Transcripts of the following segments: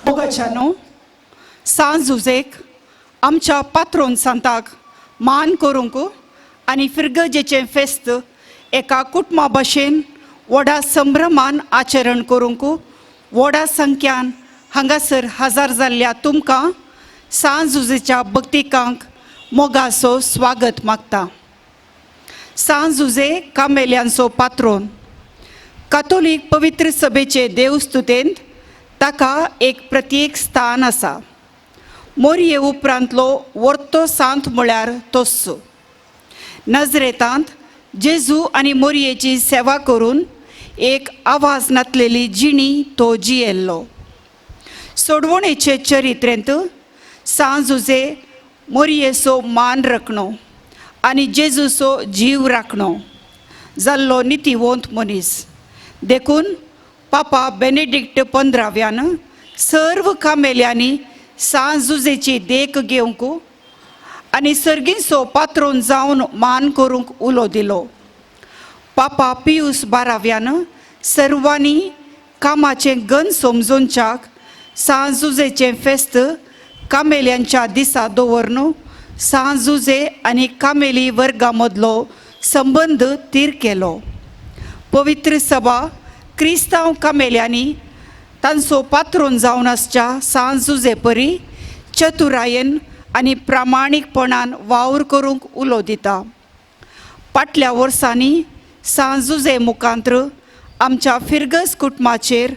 मोगाच्यानो, सांज जुजेक आमच्या पात्रोन सांताक मान करूंक आनी फिरगजेचें फेस्त एका कुटुंबा भशेन व्हडा संभ्रमान आचरण करूंक व्हडा संख्यान हांगासर हजर जाल्ल्या तुमकां सांज जुजेच्या भक्तिकांक मोगाचो स्वागत मागता. सांज जुजे कामेल्यांचो पात्रोन कातोलीक पवित्र सभेचे देवस्तुतेंत ताका एक प्रत्येक स्थान आसा. मोरये उपरांतलो वर्तो सांत म्हळ्यार तोस्सो. नजरेतांत जेजू आनी मोरयेची सेवा करून एक आवाज नातलेली जिणी तो जियेल्लो. सोडवणेचे चरित्रेंत सांज जुजे मोरयेचो मान राखणो आनी जेजूचो जीव राखणो जाल्लो नितीवंत मनीस. देखून पापा बेनेडिक्ट 15व्यान सर्व कामेल्यांनी सांज जुजेची देख घेवंक आनी सर्गींचो पात्रोन जावन मान करूंक उलो दिलो. पापा पियूस 12व्यान सर्वांनी कामाचें गन समजोवच्याक सांज जुजेचें फेस्त कामेल्यांच्या दिसा दवरन सांज जुजे आनी कामेली वर्गा मदलो संबंद तीर केलो. पवित्र सभा क्रिस्तांव कामेल्यांनी तांचो पात्रोन जावन आसच्या सांज जुजे परी चतुरायेन आनी प्रामाणीकपणान वावर करूंक उलो दिता. फाटल्या वर्सांनी सांज जुजे मुखांत्र आमच्या फिरगज कुटुंबाचेर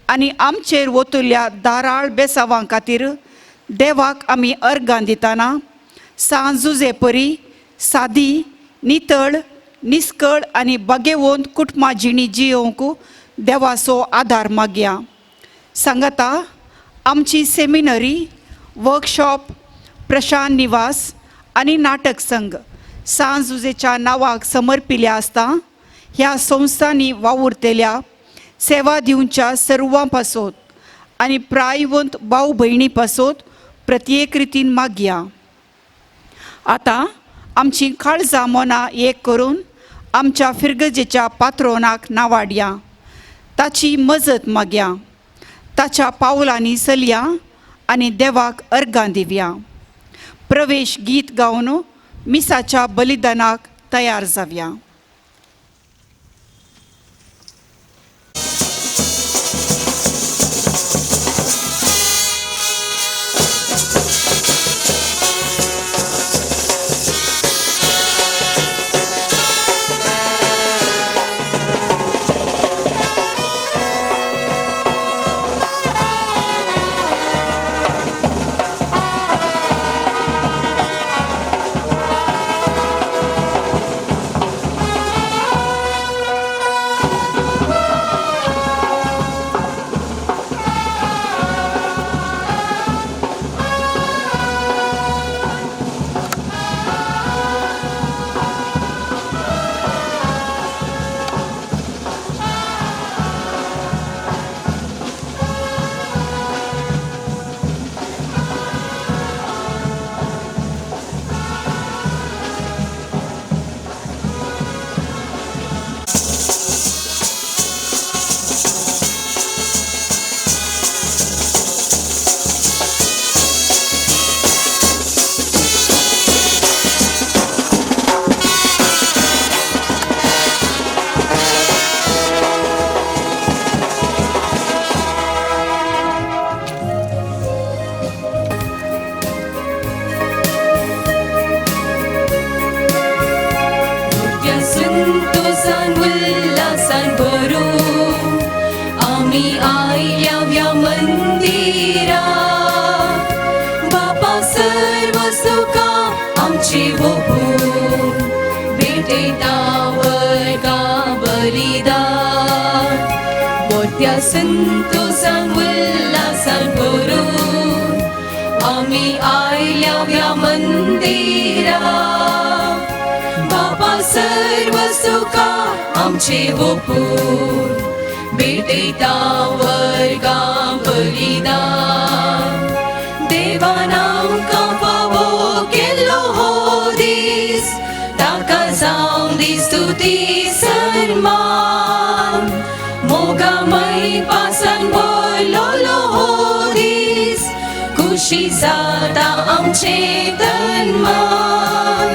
आनी आमचेर वतुल्या दाराळ बेसावां खातीर देवाक आमी अर्गां दितना सांज जुजे परी सादी नितळ निस्कळ आनी बागेवंत कुटुंबा जिणी जियोवंक देवाचो आदार मागया. सांगाता आमची सेमिनरी वर्कशॉप प्रशांत निवास आनी नाटक संघ सांज जुजेच्या नांवाक समर्पिल्ल्या आसता. ह्या संस्थांनी वावुरतेल्या सेवा दिवच्या सर्वां पासत आनी प्रायवंत भाव भयणी पासत प्रत्येक रितीन मागया. आतां आमची काळजां मनां एक करून आमच्या फिरगजेच्या पात्रोनाक नावाडया, ताची मजत मागया, ताच्या पावलांनी चलया आनी देवाक अर्गां दिवया. प्रवेश गीत गावन मिसाच्या बलिदानाक तयार जावया. Moga mai pasan bololo ho. खोशी जाता आमचें तन मन.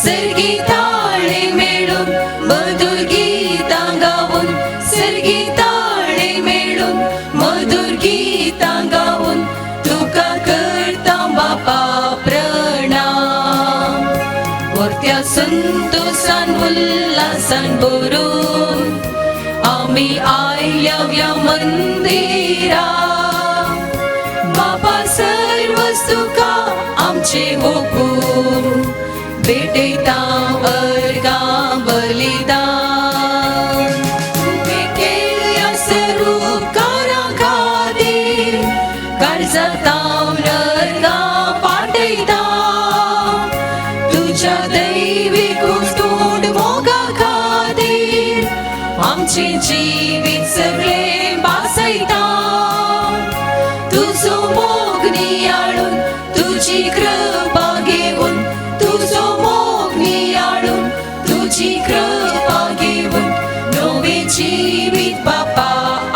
सर्गी ताळे मेळून मधुर गीतां गावन, सर्गी ताळे मेळून मधुर गीतां गावन तुका करता बापा प्रणाम. वर्त्या संतोसान उल्हासान भरून आमी आयल्या ह्या मंदिरा. बापा सर्वच तुका आमचे ओपून भेटयता अर्घां बलिदान. तुवें केल्ल्या सर्व उपकारां खातीर काळजांत अर्घां पाठयता. तुज्या दैवीक तोंड मोगा खातीर आमचें जिवीत सगळें भासयता. तुजो मोग नियाळून तुजी कृपा घेवन, तुजो मोग नियाळून तुजी कृपा घेवन नवें जिवीत बापा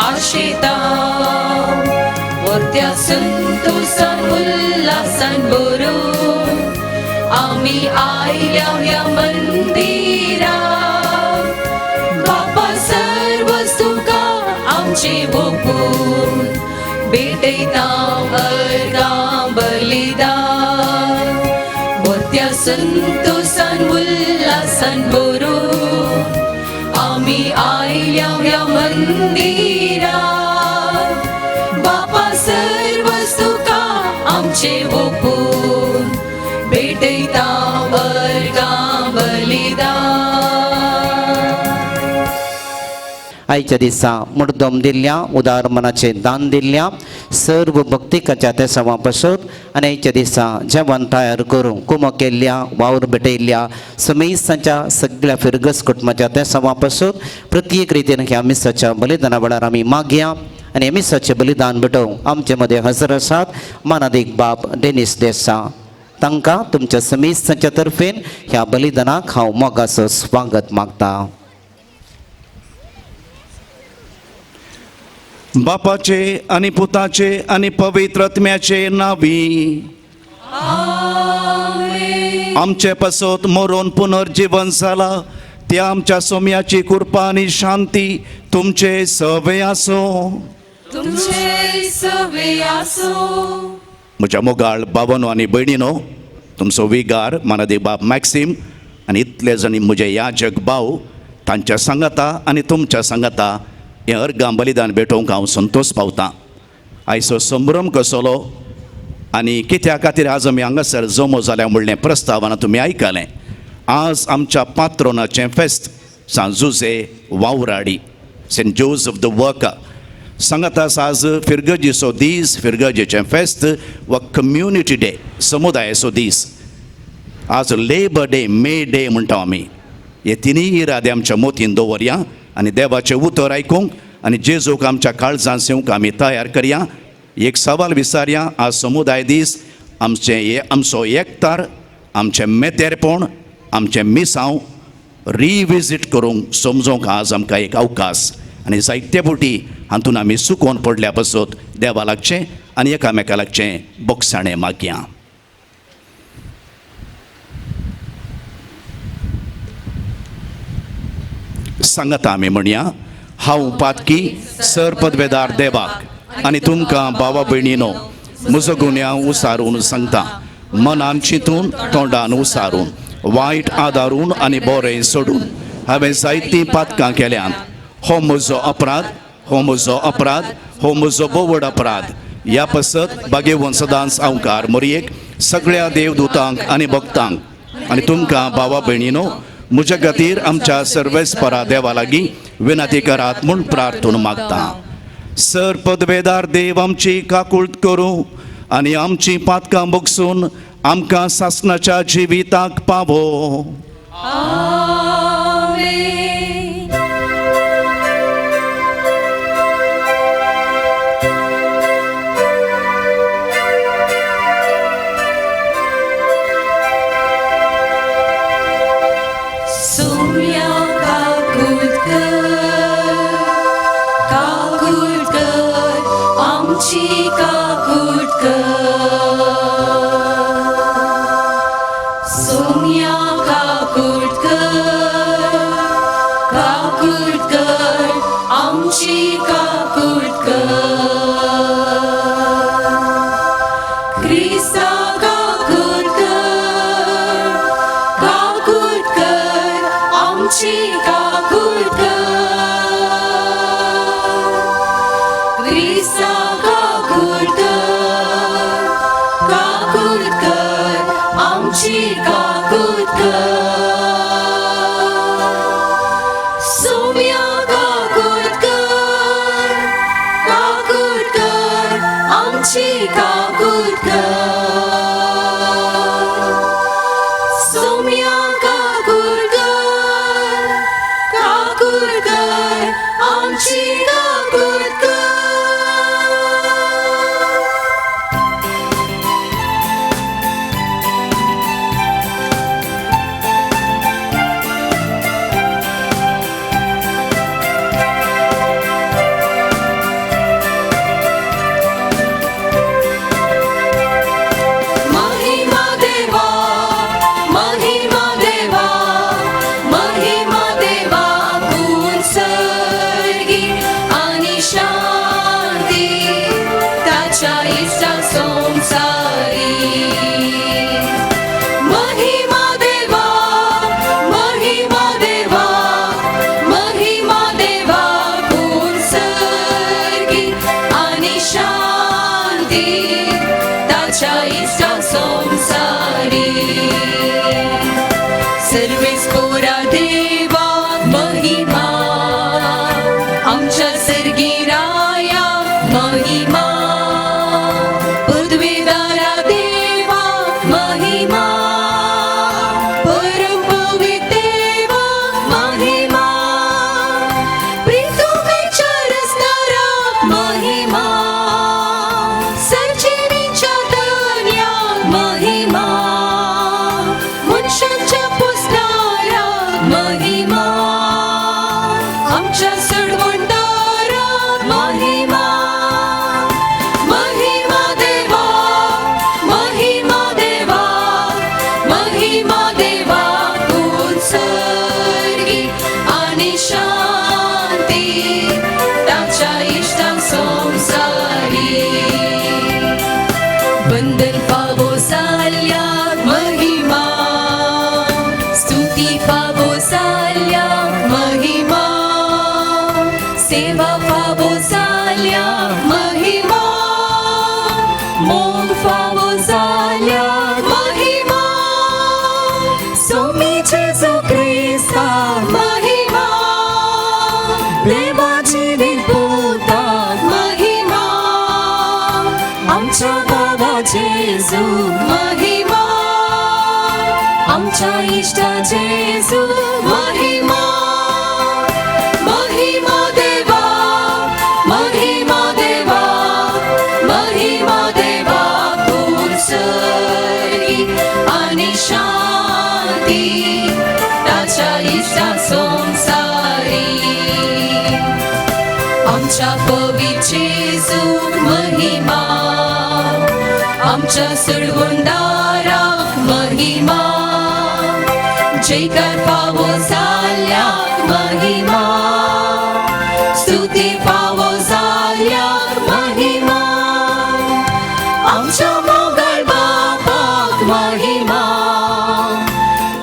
आशेता. वर्त्या संतोसान उल्हासान भरून आमी आयल्या ह्या मंदिरा. बापा सर्वच तुका आमचें ओपून भेटयता अर्घां बलिदान. वर्त्या संतोसान उल्हासान भरून आमी आयल्या ह्या मंदिरा. बापा सर्वच तुका आमचें ओपून भेटयता अर्घां बलिदान. आयच्या दिसा मुर्दम दिल्ल्या उदार मनाचें दान दिल्ल्या सर्व भक्तिकाच्या तेसांवा पासून आनी आयच्या दिसा जेवण तयार करूंक कुमो केल्ल्या वावर भेटयल्ल्या समेस्तांच्या सगळ्या फिरगस कुटुंबाच्या तेसांवा पासून प्रत्येक रितीन ह्या मिसाच्या बलिदाना वेळार आमी मागया आनी मिसाचें बलिदान भेटोवंक आमचे मदें हजर आसात मानादीक बाब डेनीस देसा. तांकां तुमच्या समेस्तांच्या तर्फेन ह्या बलिदानाक हांव मोगाचो स्वागत मागता. बापाचे आनी पुताचे आनी पवित्र आत्म्याचे नावी आमचे पासत मरून पुनर्जीवन जाला त्या आमच्या सोम्याची कृपा आनी शांती तुमचे सवे आसूं. तुमचे सवे आसूं. म्हज्या मोगाळ बाबानो आनी भयणीनो, तुमचो विगार मानादीक बाब मॅक्सीम आनी इतले जाणी म्हजे याजक भाव तांच्या सांगाता आनी तुमच्या सांगाता हें अर्गां बलिदान भेटोवंक हांव संतोश पावतां. आयचो संभ्रम कसलो आनी कित्या खातीर आज आमी हांगासर जमो जाल्या म्हणलें प्रस्तावना तुमी आयकलें. आज आमच्या पात्रोनाचें फेस्त सांत जुजे वावराडी, सेंट जोजफ the worker. सांगाता आज फिरगजेचो दीस, फिरगजेचें फेस्त वा कम्युनिटी डे, समुदायाचो दीस. आज लेबर डे, मे डे म्हणटा आमी. हे तिनूय इरादे आमच्या मोतीन दवरया आनी देवाचें उतर आयकूंक आनी जेजूक आमच्या काळजान सेवंक आमी तयार करया. एक सवाल विचारया, आज समुदाय दीस आमचें आमचो एकतार, आमचें मेतेरपण, आमचें मिसांव रिविजीट करूंक समजोंक आज आमकां एक अवकाश आनी जायते फावटी हातून आमी चुकोन पडल्या पासत देवा लागचें आनी एकामेका लागचें बोगसाणें मागया. सांगता आमी म्हणया, हांव पातकी सर पदवेदार देवाक आनी तुमकां भावा भयणीनो म्हजो गुन्यांव उसारून सांगता. मनान चिंतून, तोंडान उसारून, वायट आदारून आनी बरें सोडून हांवें जायतीं पातकां केल्यांत. हो म्हजो अपराध, हो म्हजो अपराध, हो म्हजो बोवड अपराध. ह्या पासत बागेवन सदांच अवकार मोरयेक सगळ्या देवदूतांक आनी भक्तांक आनी तुमकां भावा भयणीनो म्हज्या खातीर आमच्या सर्वेस्परा देवा लागीं विनंती करात म्हूण प्रार्थना मागता. सर पदवेदार देव आमची काकूळत करूं आनी आमची पातकां बगसून आमकां सासणाच्या जिविताक पावो. आमची काकूट कर. आमची काकूट कर क्रिस्ता काकूट कर काकूट कर आमची काकूट कर क्रिस्ता काकूट कर काकूट कर आमची काकूट कर सोम्या काकूट कर काकूट कर आमची काकूट कर सोम्या काकूट कर काकूट कर आमची काकूट कर. महिमा देवा महिमा देवा महिमा देवा कुंसर्गी आणि शांती ताच्या इष्टा संसारी. महिमा देवा महिमा देवा महिमा देवा कुंसर्गी आणि शांती ताच्या इष्टा संसारी. सर्वेस्पोरा देवा महिमा आमच्या सर्गी राया महिमा पदवीदारा देवा महिमा परम पवित्र देवा महिमा पृथ्वीच्या रसणारा महिमा सर्जिनीच्या धन्या महिमा मनशांच्या पोसणारा महिमा आमच्या सडवणदारा महिमा महिमा देवा महिमा देवा महिमा देवा कुंसर्गी आणि शांती ताच्या इष्टां संसारी. बंधन फावो जाल्या महिमा स्तुती फावो जाल्या महिमा सेवा फावो जाल्या महिमा मोग फावो जाल्या महिमा सोमी जेजू क्रिस्ता महिमा देवाची विभूता महिमा आमच्या बाबा जेजू महिमा आमच्या इष्टा जेजू महिमा महिमा देवा महिमा देवा महिमा देवा कुंसर्गी आणि शांती ताच्या इष्टा संसारी. आमच्या पवित्र जेजू महिमा आमच्या सडवणदारा महिमा जयकार फावो जाल्या महिमा स्तुती फावो जाल्या महिमा आमच्या मोगळ बापाक महिमा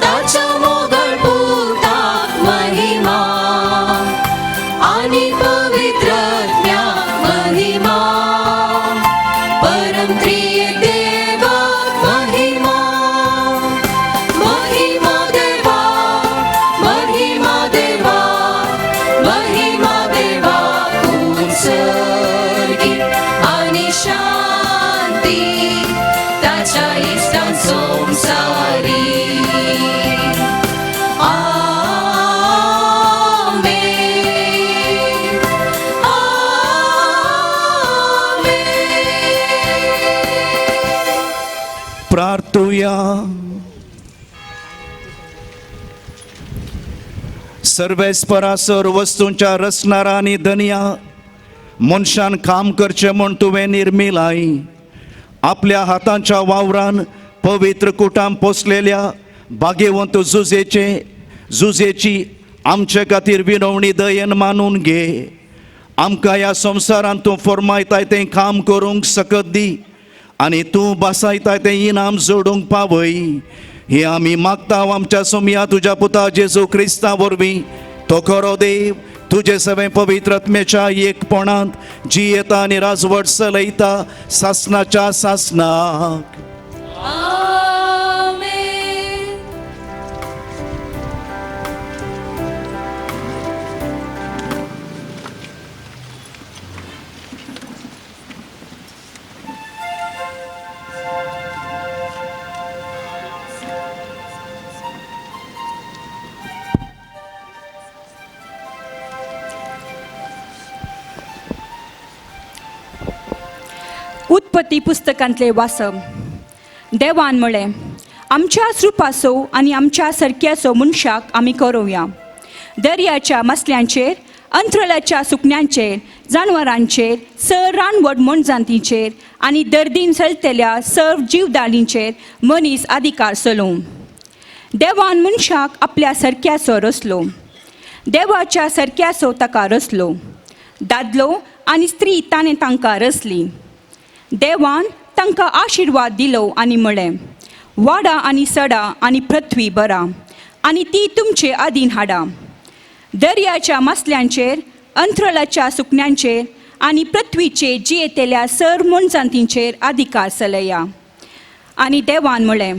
ताच्या मोगळ पुताक महिमा आणि पवित्र आत्म्याक महिमा परम त्रिएक देवाक महिमा महिमा देवा महिमा देवा महिमा देवा कुंसर्गी आणि शांती ताच्या इष्टां संसारी. आमेन आमेन. प्रार्थुया. सर्वेस्परा सर वस्तूंच्या रचणारा आनी धनया मनशान काम करचें म्हूण तुवें निर्मिलाय आपल्या हातांच्या वावरान पवित्र कुटाम पोसलेल्या भाग्यवंत जुजेचे जुजेची आमचे खातीर विनवणी दयेन मानून घे. आमकां ह्या संवसारांत तूं फरमायताय तें काम करूंक सकत दी आनी तूं बसायताय तें इनाम जोडूंक पावय। हें आमी मागता आमच्या सोमया तुज्या पुता जेजू क्रिस्ता वरवीं। तो खरो देव तुजे सवें पवित्र आत्म्याच्या एकपणांत जियेता आनी राजवट चलयता सासनाच्या सासनाक। आमेन। उत्पत्ती पुस्तकांतले वाचप। देवान म्हळें, आमच्याच रुपाचो आनी आमच्या सारक्याचो मनशाक आमी करोवया। दर्याच्या मसल्यांचेर, अंतरळाच्या सुकण्यांचेर, जानवरांचेर, सर रानवड मोनजातींचेर आनी दर्दीन चलतल्या सर्व जीवदालींचेर मनीस अधिकार चलोवं। देवान मनशाक आपल्या सारक्याचो रचलो, देवाच्या सारक्याचो ताका रचलो। दादलो आनी स्त्री ताणें तांकां रचली। देवान तांकां आशिर्वाद दिलो आनी म्हळें, वाडा आनी सडा आनी पृथ्वी बरा आनी ती तुमचे आदीन हाडा। दर्याच्या मासल्यांचेर, अंतरळाच्या सुकण्यांचेर आनी पृथ्वीचेर जियेतल्या सर मोनजातींचेर अधिकार चलया। आनी देवान म्हळें,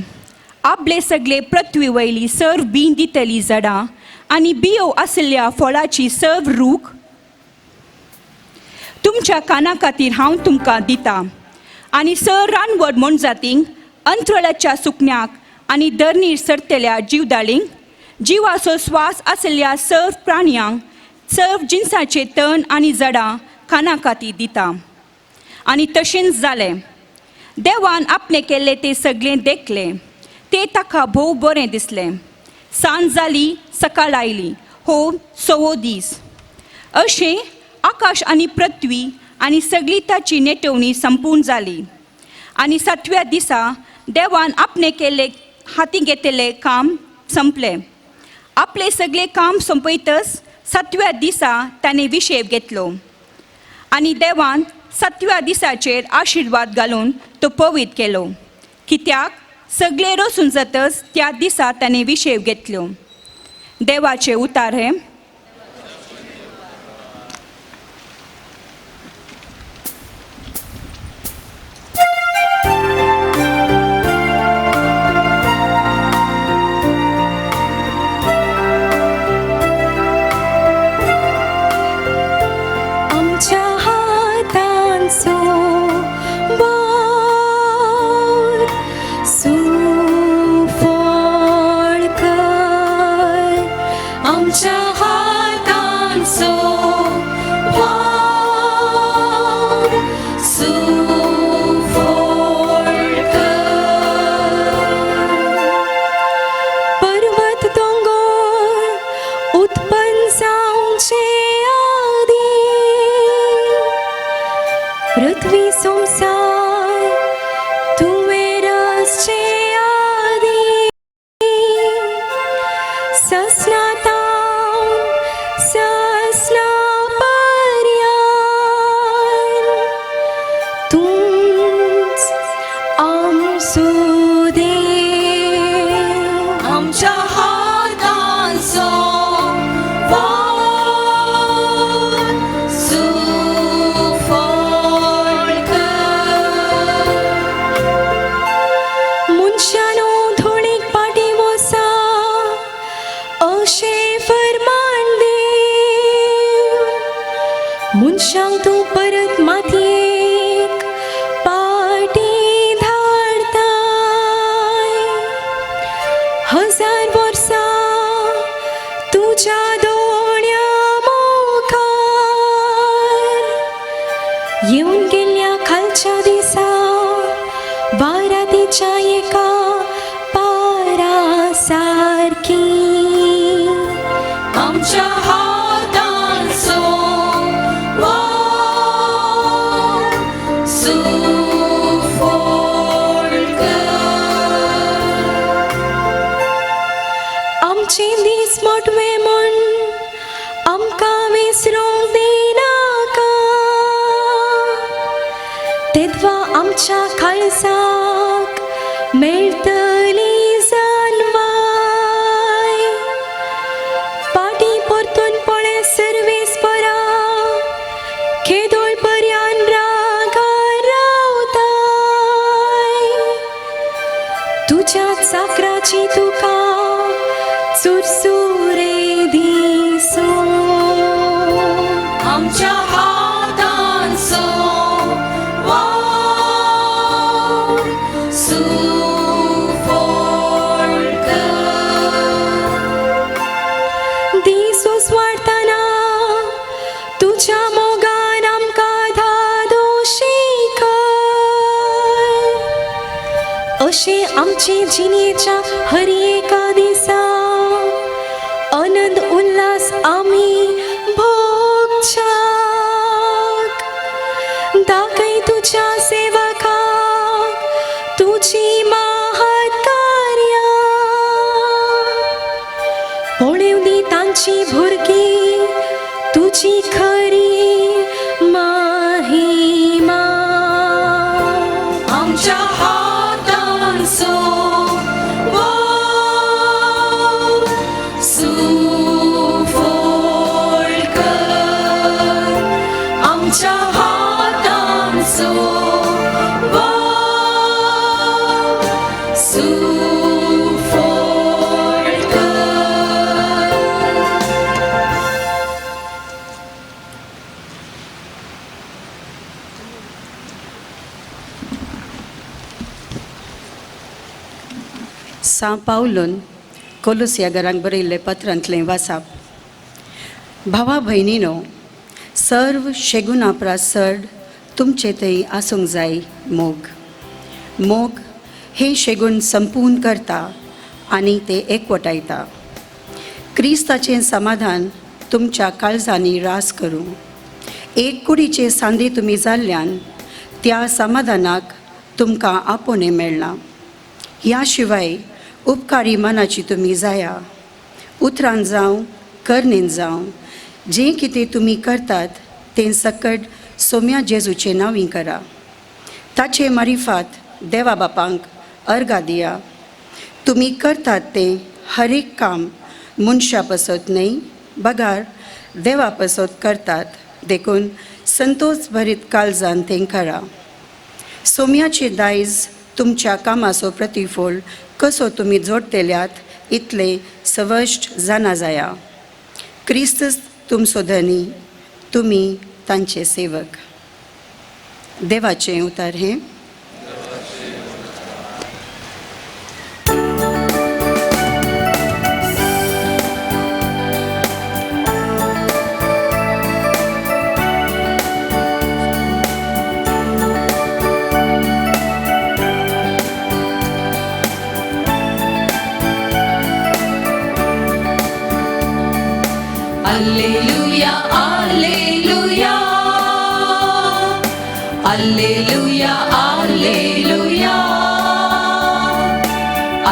आपले सगळे पृथ्वी वयली सर्व बीं दितली झाडां आनी बियो आशिल्ल्या फळाची सर्व रूख तुमच्या काना खातीर हांव तुमकां दितां। आनी सर रानवड मोनजातींक, अंतरळाच्या सुकण्याक आनी दर्नीर सरतल्या जिवदाळींक, जिवाचो स्वास आशिल्ल्या सर्व प्राण्यांक, सर्व जिनसाचे तण आनी जडां काना खातीर दिता। आनी तशेंच जालें। देवान आपणें केल्लें तें सगळें देखलें, तें ताका भोव बरें दिसलें। सांज जाली, सकाळ आयली, हो सवो दीस। अशें आकाश आनी पृथ्वी आनी सगळी ताची नेटवणी संपूर्ण जाली। आनी सातव्या दिसा देवान आपणें केल्लें हाती घेतिल्लें काम संपलें। आपलें सगळें काम सोंपयतच सातव्या दिसा ताणें विशेव घेतलो आनी देवान सातव्या दिसाचेर आशिर्वाद घालून तो पवित्र केलो, कित्याक सगळें रसून जातच त्या दिसा ताणें विशेव घेतलो। देवाचे उतार हे। आमच्या हातांचो वावर सुफळ कर, आमच्या हातांचो वावर सुफळ कर। पर्वत दोंगर उत्पन्न जावचे आदी, पृथ्वी संसार तुवें रचचे आदी, ससनातावन ससना पर्यान तूंच आमचो देव। आमच्या हातांचो वावर सुफळ कर। मनशानो धुळीक पाटी वसा अशें फरमान देव, मनशांक तूं परत मातयेक पाटी धाडताय। 1000 वर्सां तुज्या दोळ्या मुखार येवन गेल्ल्या खालच्या दिसा वारातीच्या एका पारा सारकी। आमच्या हातांचो वावर सुफळ कर। आमचे दीस मोटवे म्हूण आमकां विसरूंक दिनाका, तेद्वा आमच्या काळजाक मेळटली जानवाय. पाटी परतून पळे सर्वेस परा खेदोळ पर्यान रागार रावताय. तुज्या चाकराची तुका चुरचुरे दिसो. आमच्या हातांचो वावर सुफळ कर. दीस उजवाडतना तुज्या मोगान आमकां धादोशी कर. अशें आमचे जिणेच्या हर एका दिसा आनंद उल्हास आमी भोगच्याक. दाखय तुज्या सेवकाक तुजी महत् कार्यां. पळोवनी तांची भुरगीं तुजी खरी महिमा. आमच्या हातांचो वावर सुफळ कर. आमच्या हातांचो वावर सुफळ कर. सां पावलून कोलुस ह्या घरांक बरयल्लें पत्रांतलें वासाप. भावा भयणीनो, सर्व शेगुना परस चड तुमचे थंय आसूंक जाय मोग. मोग हे शेगून संपूर्ण करता आनी ते एकवटायता. क्रिस्ताचें समाधान तुमच्या काळजांनी रास करूं. एक कुडीचे सांदे तुमी जाल्ल्यान त्या समाधानाक तुमकां आपोवणें मेळ्ळां. ह्या शिवाय उपकारी मनाची तुमी जाया. उतरान जावं करणेन जावं जें कितें तुमी करतात तें सकट सोम्या जेजूचे नांवी करा. ताचे मारिफात देवा बापांक अर्गा दिया. तुमी करतात तें हर एक काम मनशा पसत न्हय बगार देवा पसत करतात, देखून संतोष भरीत काळजान तें करा. सोम्याचे दायज तुमच्या कामाचो प्रतिफळ कसो तुमी जोडटेल्यात इतलें सवश्ट जाणा जाया. क्रिस्त तुमचो धनी, तुमी तांचे सेवक. देवाचें उतर हें. Alleluia, Alleluia, Alleluia, Alleluia,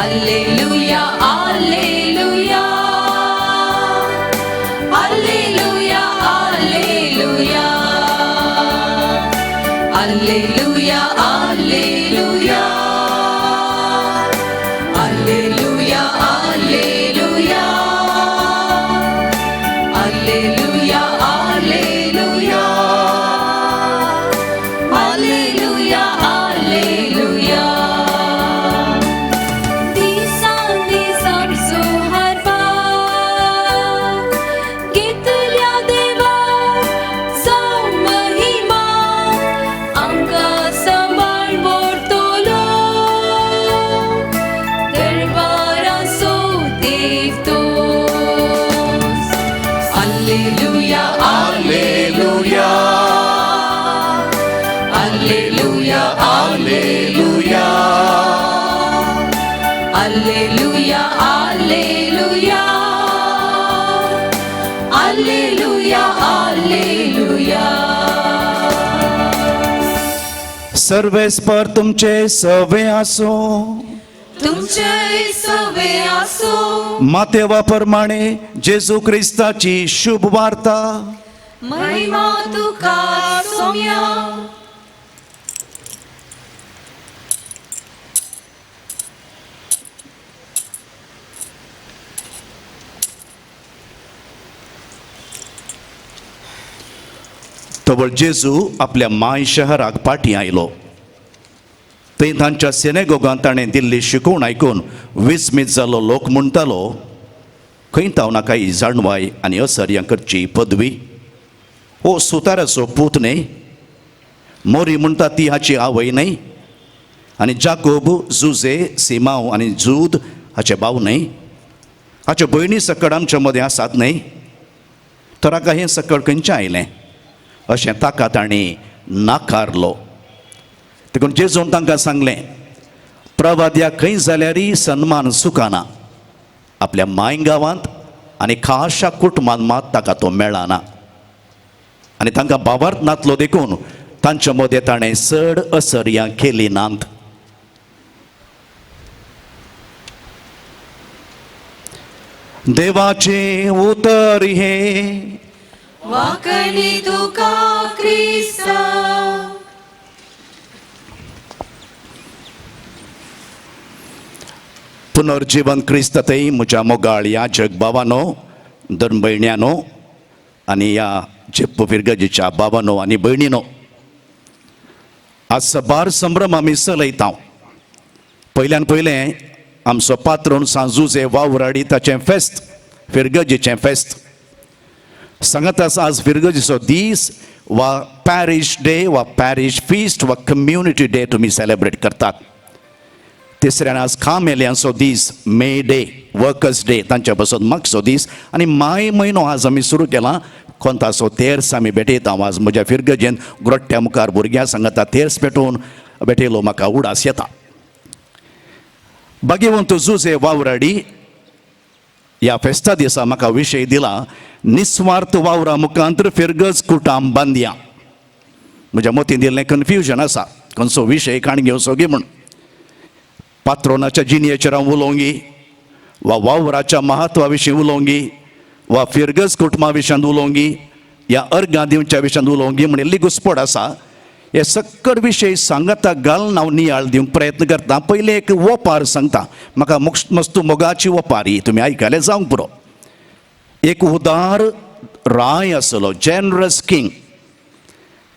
Alleluia, Alleluia, Alleluia, Alleluia, Alleluia, Alleluia, Alleluia, Alleluia, Alleluia, Alleluia, Alleluia, Alleluia. दिसान दिसान सुहारपार घेतल्या देवा जावं महिमा. आमकां सांबाळ व्हरतलो दरबाराचो देव तोच. Alleluia, Alleluia, Alleluia, Alleluia, Alleluia, Alleluia, Alleluia, Alleluia. सर्वेस्पर तुमचे सवे आसो. तुमचे सवे आसो. मातेवा प्रमाणे जेजू क्रिस्ताची शुभ वार्ता. महिमा तुका सोम्या. तवळ जेजू आपल्या माय शहराक पाटी आयलो. थंय तांच्या सिनेगोगान ताणें दिल्ली शिकवण आयकून विस्मीत जाल्लो लोक म्हणटालो, खंय ताव नाका ही जाणवाय आनी असर्यां करची पदवी? हो सुताराचो पूत न्हय? मोरी म्हणटा ती हाची आवय न्हय? आनी जाकोब, जुजे, सिमांव आनी जूद हाचे भाव न्हय? हाच्यो भयणी सकड आमच्या मदें आसात न्हय? तर हाका हें सकड खंयचें आयलें? अशें ताका तांणी नाकारलो. देखून जेजून तांकां सांगलें, प्रवाद्या खंय जाल्यारय सन्मान चुकना, आपल्या माय गांवांत आनी खाशा कुटुंबांत मात ताका तो मेळना. आनी तांकां बाबार्थ नातलो देखून तांच्या मदें ताणें चड असर्यां केली नात. देवाचें उतर हें. वाकणी तुका क्रिस्ता. पुनर्जीवन क्रिस्तातय म्हज्या मोगाळ ह्या जगबाबानो, धर्म भयण्यानो आनी ह्या जेप्पो फिरगजीच्या बाबानो आनी भयणीनो, आज सबार संभ्रम आमी चलयता. पयल्यान पयलें आमचो पात्रोन सांजुजे वावराडी ताचें फेस्त, फिरगजीचें फेस्त सांगत आसा. आज फिरगजीचो दीस वा पॅरीश डे वा पॅरीश फिस्ट वा कम्युनिटी डे तुमी सेलेब्रेट करतात. तिसऱ्यान आज कामेल्यांचो दीस, मे डे, वर्कर्स डे, तांच्या पासत मागचो दीस. आनी माय म्हयनो आज आमी सुरू केला, कोंताचो तेर्स आमी भेटयता. आज म्हज्या फिरगजेन ग्रोट्ट्या मुखार भुरग्यां सांगता तेर्स पेटोवन भेटयलो म्हाका उडास येता. भाग्यवंत जुजे वावराडी ह्या फेस्ता दिसा म्हाका विशय दिला, निस्वार्थ वावरा मुखांत फिरगज कुटाम बांदया. म्हज्या मतीन दिल्लें कन्फ्युजन आसा, खंयचो विशय काण घेवचो गी म्हूण. पात्रोनाच्या जिणयेचेर हांव उलोवंगी वा वावराच्या म्हत्वा विशीं उलोवंगी वा फिरगज कुटुंबा विशयांत उलोवंगी या अर्गां दिवच्या विशयांत उलोवंगी म्हण इल्ली घुस्पड आसा. हे सक्कड विशय सांगता घालून हांव नियाळ दिवंक प्रयत्न करता. पयलीं एक ओपार सांगता, म्हाका मस्तू मोगाची ओपार ही तुमी आयकले जावंक पुरो. एक उदार राय आसलो, जेनरस किंग.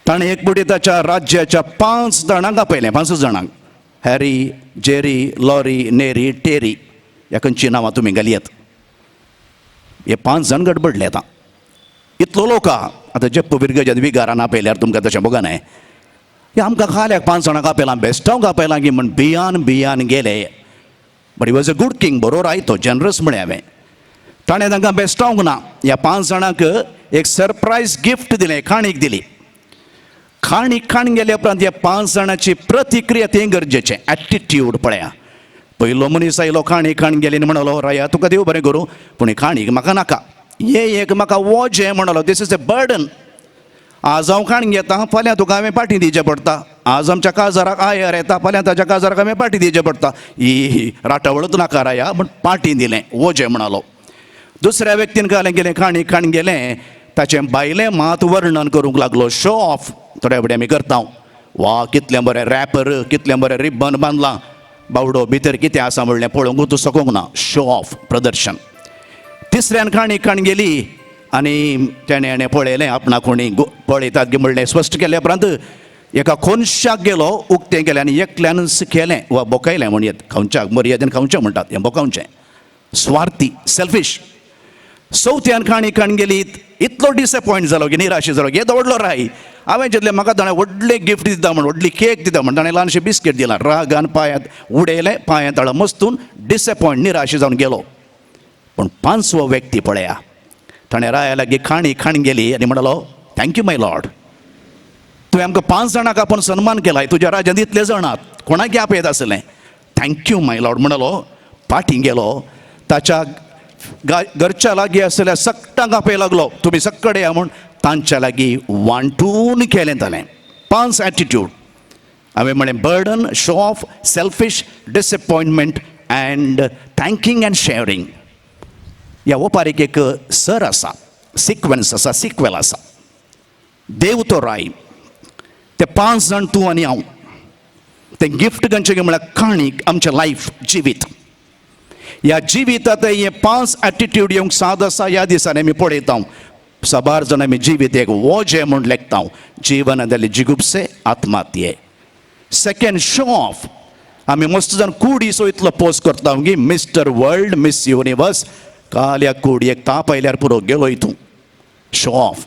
ताणें एक फावटी ताच्या राज्याच्या 5 जाणांक आपयलें, 5 जाणांक, Harry, Jerry, Laurie, Neri, Terry, ह्या खंयची नांवां तुमी घालयत. हे 5 जाण गडबडले. आतां इतलो लोक आतां जेप्पो बिरगजान विगारान आपयल्यार तुमकां तशें बघा न्हय, हे आमकां खाल्याक 5 जाणांक आपयलां, बेस्टांक आपयलां की म्हण भियान भियान गेले. But he was a good king, बरो राय तो, जनरस म्हळें हांवें. ताणें तांकां बेस्टावंक ना, ह्या 5 जाणांक एक सरप्रायज गिफ्ट दिलें, काणीक दिली. काणीक खाण गेल्या उपरांत ह्या 5 जाणांची प्रतिक्रिया तें गरजेचें, एटिट्यूड पळया. पयलो मनीस आयलो, काणीक खाण गेली आनी म्हणलो, राया तुका देव बरें करूं, पूण ही काणीक म्हाका नाका, हे एक म्हाका वोजें म्हणलो, this is a burden. आज हांव खाण घेता, फाल्यां तुका हांवें पाटी दिवचें पडटा. आज आमच्या काजाराक आयर येता, फाल्यां ताच्या काजाराक हांवें पाटी दिवचें पडटा. ही राटावळच नाका राया म्हण पाटी दिलें, वोजें म्हणालो. दुसऱ्या व्यक्तीन घालें गेलें, काणी खाण गेलें, ताचें बायलें मात वर्णन करूंक लागलो, शो ऑफ. थोड्या फुडें आमी करता, वा कितलें बरें रॅपर, कितलें बरें रिबन बांदलां, बावडो भितर कितें आसा म्हणलें पळोवंक तूं शकूंक ना, शो ऑफ, प्रदर्शन. तिसऱ्यान काणी खाण गेली आनी तेणें हेणें पळयलें आपणाक कोणी पळयतात की म्हणलें स्पश्ट केल्या उपरांत एका कोनशाक गेलो, उक्तें केलें आनी एकल्यानच केलें वा बोकायलें म्हणयेत, खावच्याक मर्यादेन खावचें म्हणटात, हें बोकावचें, स्वार्थी, सेल्फीश. चवथ्यान काणी खाण गेली, इतलो डिसएपॉयंट जालो की निराश जालो, येदो व्हडलो राय, हांवें चिंतलें म्हाका ताणें व्हडलें गिफ्ट दिता म्हण, व्हडली केक दिता म्हण, ताणें ल्हानशें बिस्कीट दिलां. रागान पांयांत उडयलें, पांयांत तळा मस्तून डिसएपॉयंट, निराश जावन गेलो. पूण 5वो व्यक्ती पळया, ताणें राया लागीं काणी खाण गेली आनी म्हणलो, thank you my Lord, तुवें आमकां 5 जाणांक आपोवन सन्मान केलाय, तुज्या राज्यांत इतले जाणात, कोणाक आपयत आसलें, thank you my Lord म्हणलो. पाटी गेलो, ताच्या घरच्या लागीं आसलेल्या सगटांक आपय लागलो, तुमी सक्कडे या म्हूण, तांच्या लागीं वांटून केलें ताणें. 5 एटिट्यूड हांवें म्हळें, burden, show off, selfish, disappointment and thanking and sharing. ह्या ओपारीक एक सर आसा, सिक्वन्स आसा, सिक्वेल आसा. देव तो राय, ते 5 जाण तूं आनी हांव, तें गिफ्ट खंयचें म्हळ्यार काणीक, आमचें लायफ, जिवीत. ह्या जिवितांत हे 5 एटिट्यूड येवंक साद आसा. ह्या दिसांनी आमी पळयता, साबार जाण आमी जिवीत एक वोजें म्हूण लेखता. जिवनांतले जिगुपसे आत्महत्ये. Second, show off. आमी मस्त जाण कुडीचो इतलो पोस्ट करता की मिस्टर वर्ल्ड, मिस युनिवर्स. काल्या कुडयेक ताप आयल्यार पुरो, गेलो तूं. Show off.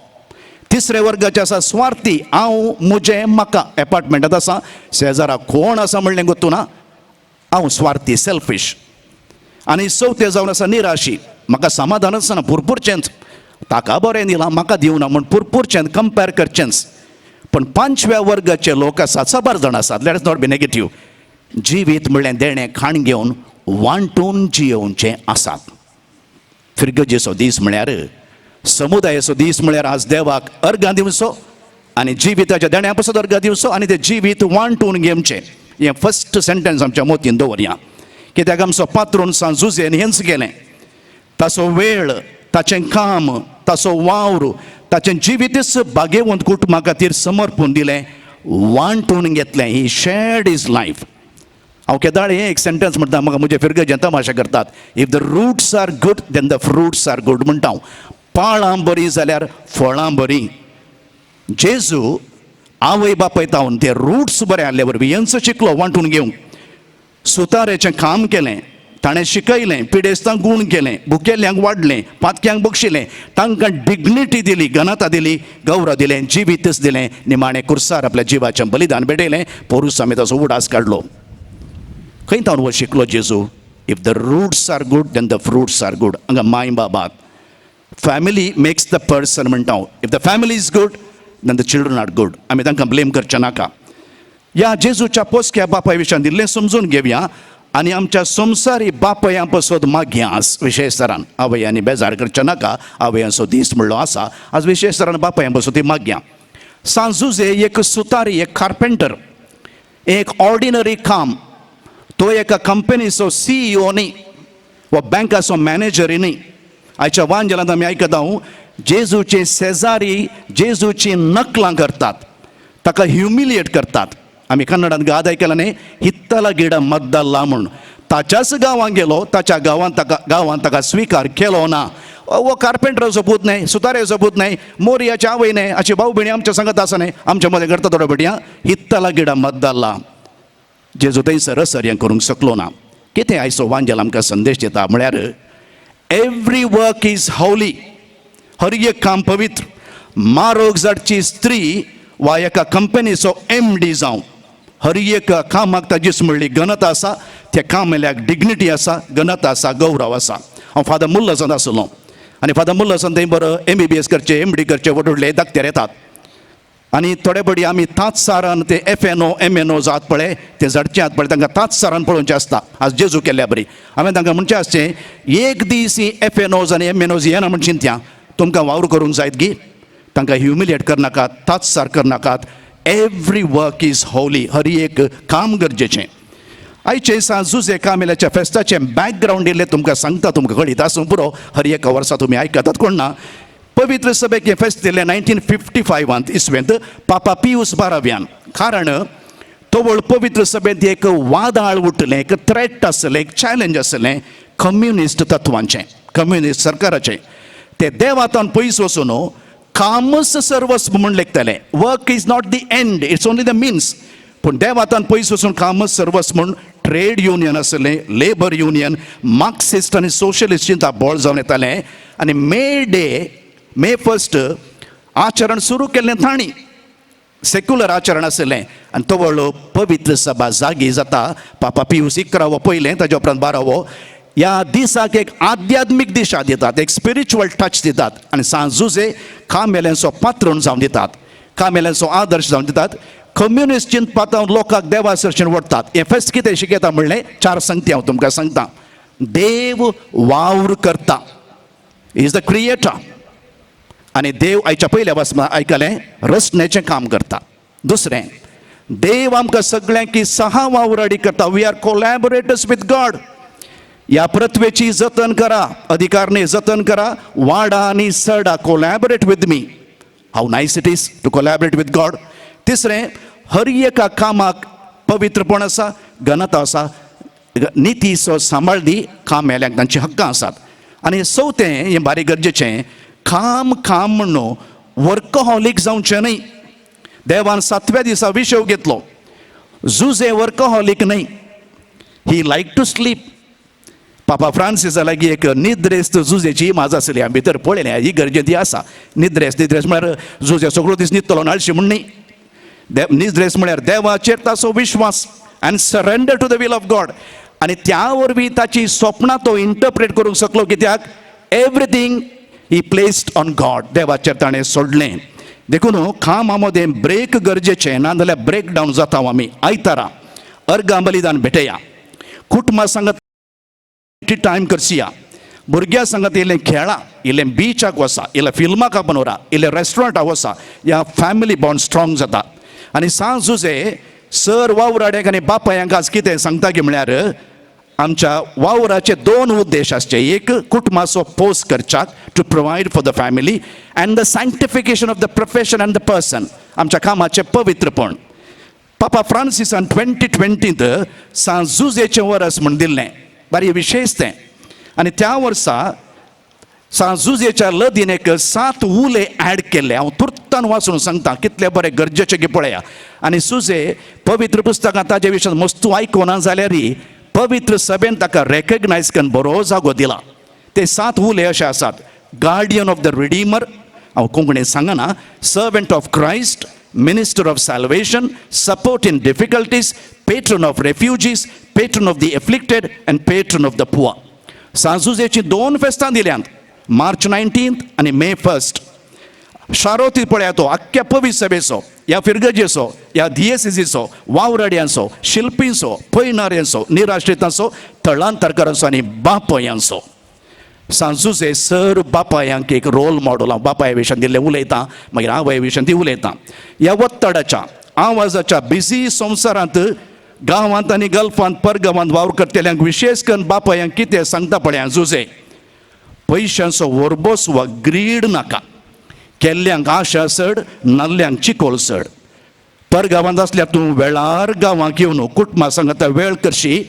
तिसऱ्या वर्गाचे आसा स्वार्थी. हांव, म्हजें, म्हाका. एपार्टमेंटांत आसा, शेजारा कोण आसा म्हणलें गोत्तू ना. हांव स्वार्थी, सेल्फीश. आनी चवथें जावन आसा निराशी. म्हाका समाधानच ना, पुरपुरचेंच. ताका बरें दिलां, म्हाका दिवना म्हूण पुरपुरचें, कंपेर करचेंच. पूण पांचव्या वर्गाचे लोक आसात, साबार जाण आसात, let's not be negative. जिवीत म्हणलें देणें खाण घेवन वांटून जियोवचें आसात. फिरगजेचो दीस म्हळ्यार समुदायाचो दीस, म्हळ्यार आज देवाक अर्गां दिवचो आनी जिविताच्या देण्या पासत अर्गां दिवचो आनी तें जिवीत वांटून घेवचें. हें फस्ट सेंटेन्स आमच्या मोतीन दवरया, कित्याक आमचो पात्रोन सांत जुझेन हेंच केलें. ताचो वेळ, ताचें काम, ताचो वावर, ताचें जिवीतच भागेवंत कुटुंबा खातीर समर्पून दिलें, वांटून घेतलें. He shared his life. हांव केदाळ हें एक सेंटेन्स म्हणटा, म्हाका म्हजे फिरगजें तमाशा करतात. "If the roots are good, then the fruits are good" म्हणटा हांव. पाळां बरीं जाल्यार फळां बरीं. जेजू आवय बापाय तावन ते रुट्स बरे आहले वरवीं हेंच शिकलो वांटून घेवंक. सुतारेचें काम केलें ताणें, शिकयलें, पिडेस्तांक गूण केलें, भुकेल्ल्यांक वाडलें, पातक्यांक बक्षिलें, तांकां डिग्निटी दिली, घनता दिली, गौरव दिलें, जिवीतच दिलें. निमाणें कुर्सार आपल्या जिवाचें बलिदान भेटयलें. पोरूस आमी ताचो उडास काडलो. खंय तावन हो शिकलो जेजू? If the roots are good, then the fruits are good. हांगा माय बाबाक, family makes the person म्हणटा हांव. If the family is good, then the children are good. आमी तांकां ब्लेम करचें नाका. ह्या जेजूच्या पोसक्या बापाय विशयान दिल्लें समजून घेवया आनी आमच्या संवसारी बापयां पसत मागया. आज विशेश तरान आवयांनी बेजार करचें नाका, आवयांचो दीस म्हणलो आसा. आज विशेश तरान बापयां पसत ती मागया. सांत जुझे एक सुतारी, एक कार्पेंटर, एक ऑर्डिनरी काम. तो एका कंपनीचो सीईओ न्ही वा बँकाचो मॅनेजरी न्ही. आयच्या वांजेलांत आमी आयकता जेजूचे शेजारी जेजूची नकलां करतात, ताका ह्युमिलिएट करतात. आमी कन्नडात गाद आयकला न्ही, "ಹಿತ್ತಲ ಗಿಡ ಮದ್ದಲ್ಲ" म्हूण. ताच्याच गांवांत गेलो, ताच्या गांवांत ताका स्विकार केलो ना. हो कार्पेंटराचो पूत न्हय, सुताऱ्याचो पूत न्हय, मोरियाची आवय न्हय, अशी भाऊ भयणी आमच्या सांगत आसा न्हय. आमच्या मदें करता थोडे भटयां, ಹಿತ್ತಲ ಗಿಡ ಮದ್ದಲ್ಲ. जेजू थंयसर हें करूंक शकलो ना. कितें आयचो वांजेल आमकां संदेश दिता म्हळ्यार, every work is holy. हर एक काम पवित्र. मारोग जाडची स्त्री वा एका कंपनीचो एमडी जावं, हर एक कामाक ताजीच म्हणली घनता आसा. त्या कामेल्याक डिग्निटी आसा, घनता आसा, गौरव आसा. हांव फादर मुल्लसान आसलो आनी फादर मुल्लसान थंय बरो एमबीबीएस करचे, एमडी करचे व्हडले दाक्तेर येतात आनी थोडे बडी आमी ताच सारान ते एफएनओ, एमएनओ जात पळय, ते झडचे आत पळय, तांकां ताच सारान पळोवचें आसता. आज जेजू केल्ल्या बरी हांवें तांकां म्हणचें आसचें, एक दीस ही एफएनओज आनी एमएनओज येना म्हण चिंत्या, तुमकां वावर करूंक जायत गी? तांकां ह्युमिलिएट करनाकात, ताच सार करनाकात. Every work is holy. हर एक काम गरजेचें. आयचे सांत जुझे कामेल्याच्या फेस्ताचें बॅकग्रावंड इल्लें तुमकां सांगता, तुमकां कळीत आसूं पुरो. हर एका वर्सा तुमी आयकतात कोण ना. पवित्र सभेक हें फेस्त दिलें 1955त इसवेंत पापा पियूस बाराव्यान. कारण तवळ पवित्र सभेंत एक वादाळ उठलें, एक थ्रेट आसलें, एक चॅलेंज आसलें कम्युनिस्ट तत्वांचें, कम्युनिस्ट सरकाराचें. ते देवातान पयस वचून कामच सर्वस्व म्हूण लेखताले. Work is not the end, it's only the means. पूण देवातान पयस वचून कामच सर्वस्व म्हूण ट्रेड युनियन आसलें, लेबर युनियन, मार्क्सिस्ट आनी सोशलिस्ट चिंता बळ जावन येतालें. आनी मे डे, मे फर्स्ट आचरण सुरू केल्लें तांणी. सेक्युलर आचरण आसलें आनी तवळ पवित्र सभा जागी जाता. पापा पियूस 11वो पयलें, ताच्या उपरांत 12वो, ह्या दिसाक एक आध्यात्मीक दिशा दितात, एक स्पिरिच्युअल टच दितात आनी सांत जुझे कामेल्यांचो पात्रण जावन दितात, कामेल्यांचो आदर्श जावन दितात. कम्युनिस्ट चिंतपात लोकांक देवा सरशीन वडटात. हें फेस्त कितें शिकयता म्हणलें चार संगती हांव तुमकां सांगता. देव वावर करता, is the creator. आनी देव आयच्या पयल्या वाचमा आयकलें, रचनेचें काम करता. दुसरें, देव आमकां सगळ्यांकी सहा वावराडी करता. We are collaborators with God. ह्या पृथ्वेची जतन करा, अधिकार न्ही, जतन करा, वाडा आनी सडा. Collaborate with me. How nice it is to collaborate with God. तिसरें, हर एका कामाक पवित्रपण आसा, घनता आसा, नितीचो सांबाळ दी. कामेल्यांक तांची हक्कां आसात. आनी चवथें, हें बारीक गरजेचें. काम काम म्हणून वर्कहॉलीक जावचें न्हय. देवान सातव्या दिसा विशव घेतलो. जुजे वर्कहॉलीक न्हय, he like to sleep. पापा फ्रांसिसा लागीं एक निद्रेस्त जुजेची इमाज आसली, हांवें भितर पळयलें, ही गरजे ती आसा. निद्रेस्त, निद्रेस्त म्हळ्यार जुजे सगळो दीस न्हिदतलो आळशी म्हूण न्ही. निद्रेस्त म्हळ्यार देवाचेर ताचो विश्वास आनी surrender to the will of God. आनी त्या वरवीं ताची स्वप्नां तो इंटरप्रेट करूंक शकलो, कित्याक everything he placed on God, देवाचेर ताणें सोडलें. देखून कामा मदें ब्रेक गरजेचें, ना जाल्यार ब्रेक डावन जाता आमी. आयतारा अर्गां बलिदान भेटया, कुटुंबा सांगत टायम करसिया, भुरग्यां सांगत इल्लें खेळा, इल्लें बिचाक वसा, इल्लें फिल्माक आपण वरा, इल्लें रेस्टॉरंटाक वसा, ह्या फॅमिली बॉन्ड स्ट्रॉंग जाता. आनी सांज जुजे सर वावराड्यांक आनी बापायांक आज कितें सांगता की म्हळ्यार आमच्या वावराचे दोन उद्देश आसचे. एक, कुटुंबाचो पोस करच्याक, to provide for the family, and the sanctification of the profession and the person, आमच्या कामाचें पवित्रपण. पापा फ्रांसिसान 2020त सांज जुजेचें वरस म्हूण दिल्लें, बारी विशेश तें. आनी त्या वर्सा सांज जुजेच्या लदीन एक 7 उले ऍड केल्ले. हांव तुर्तान वाचून सांगता कितले बरे गरजेचे की पळया. आनी सुजे पवित्र पुस्तकां ताजे विशयान मस्तू आयकुना जाल्यार पवित्र सभेन ताका रेकग्नायज करून बरो जागो दिला. ते 7 उले अशे आसात. गार्डियन ऑफ the redeemer, हांव कोंकणीत सांगना, servant of Christ, minister of salvation, support in difficulties, patron of refugees, patron of the afflicted and patron of the poor. सांजुजेची 2 फेस्तां दिल्यांत, मार्च 19 आनी मे 1. शारोती पळया तो आख्ख्या पवी सभेचो, ह्या फिरगजेचो, ह्या दियेसिजीचो, वावराड्यांचो, शिल्पींचो, पयणाऱ्यांचो, निराश्रितांचो, थळांतरकारांचो आनी बापयांचो. सांजुजे सर बापायांक एक रोल मॉडल. हांव बापाय विशयान दिल्लें उलयतां, मागीर आवय विशयान ती उलयतां. ह्या ಒತ್ತಡच्या आवाजाच्या बिजी संवसारांत गांवांत आनी गल्फांत परगांवांत वावर करतल्यांक विशेश करून बापायांक कितें सांगता पळया जुजे, पयशांचो वरबोस वा ग्रीड नाका, केल्ल्यांक आशा चड, नाल्ल्यांक चिकोल चड. परगांवांत आसल्यार तूं वेळार गांवांक येवन कुटुंबा सांगता वेळ करशी,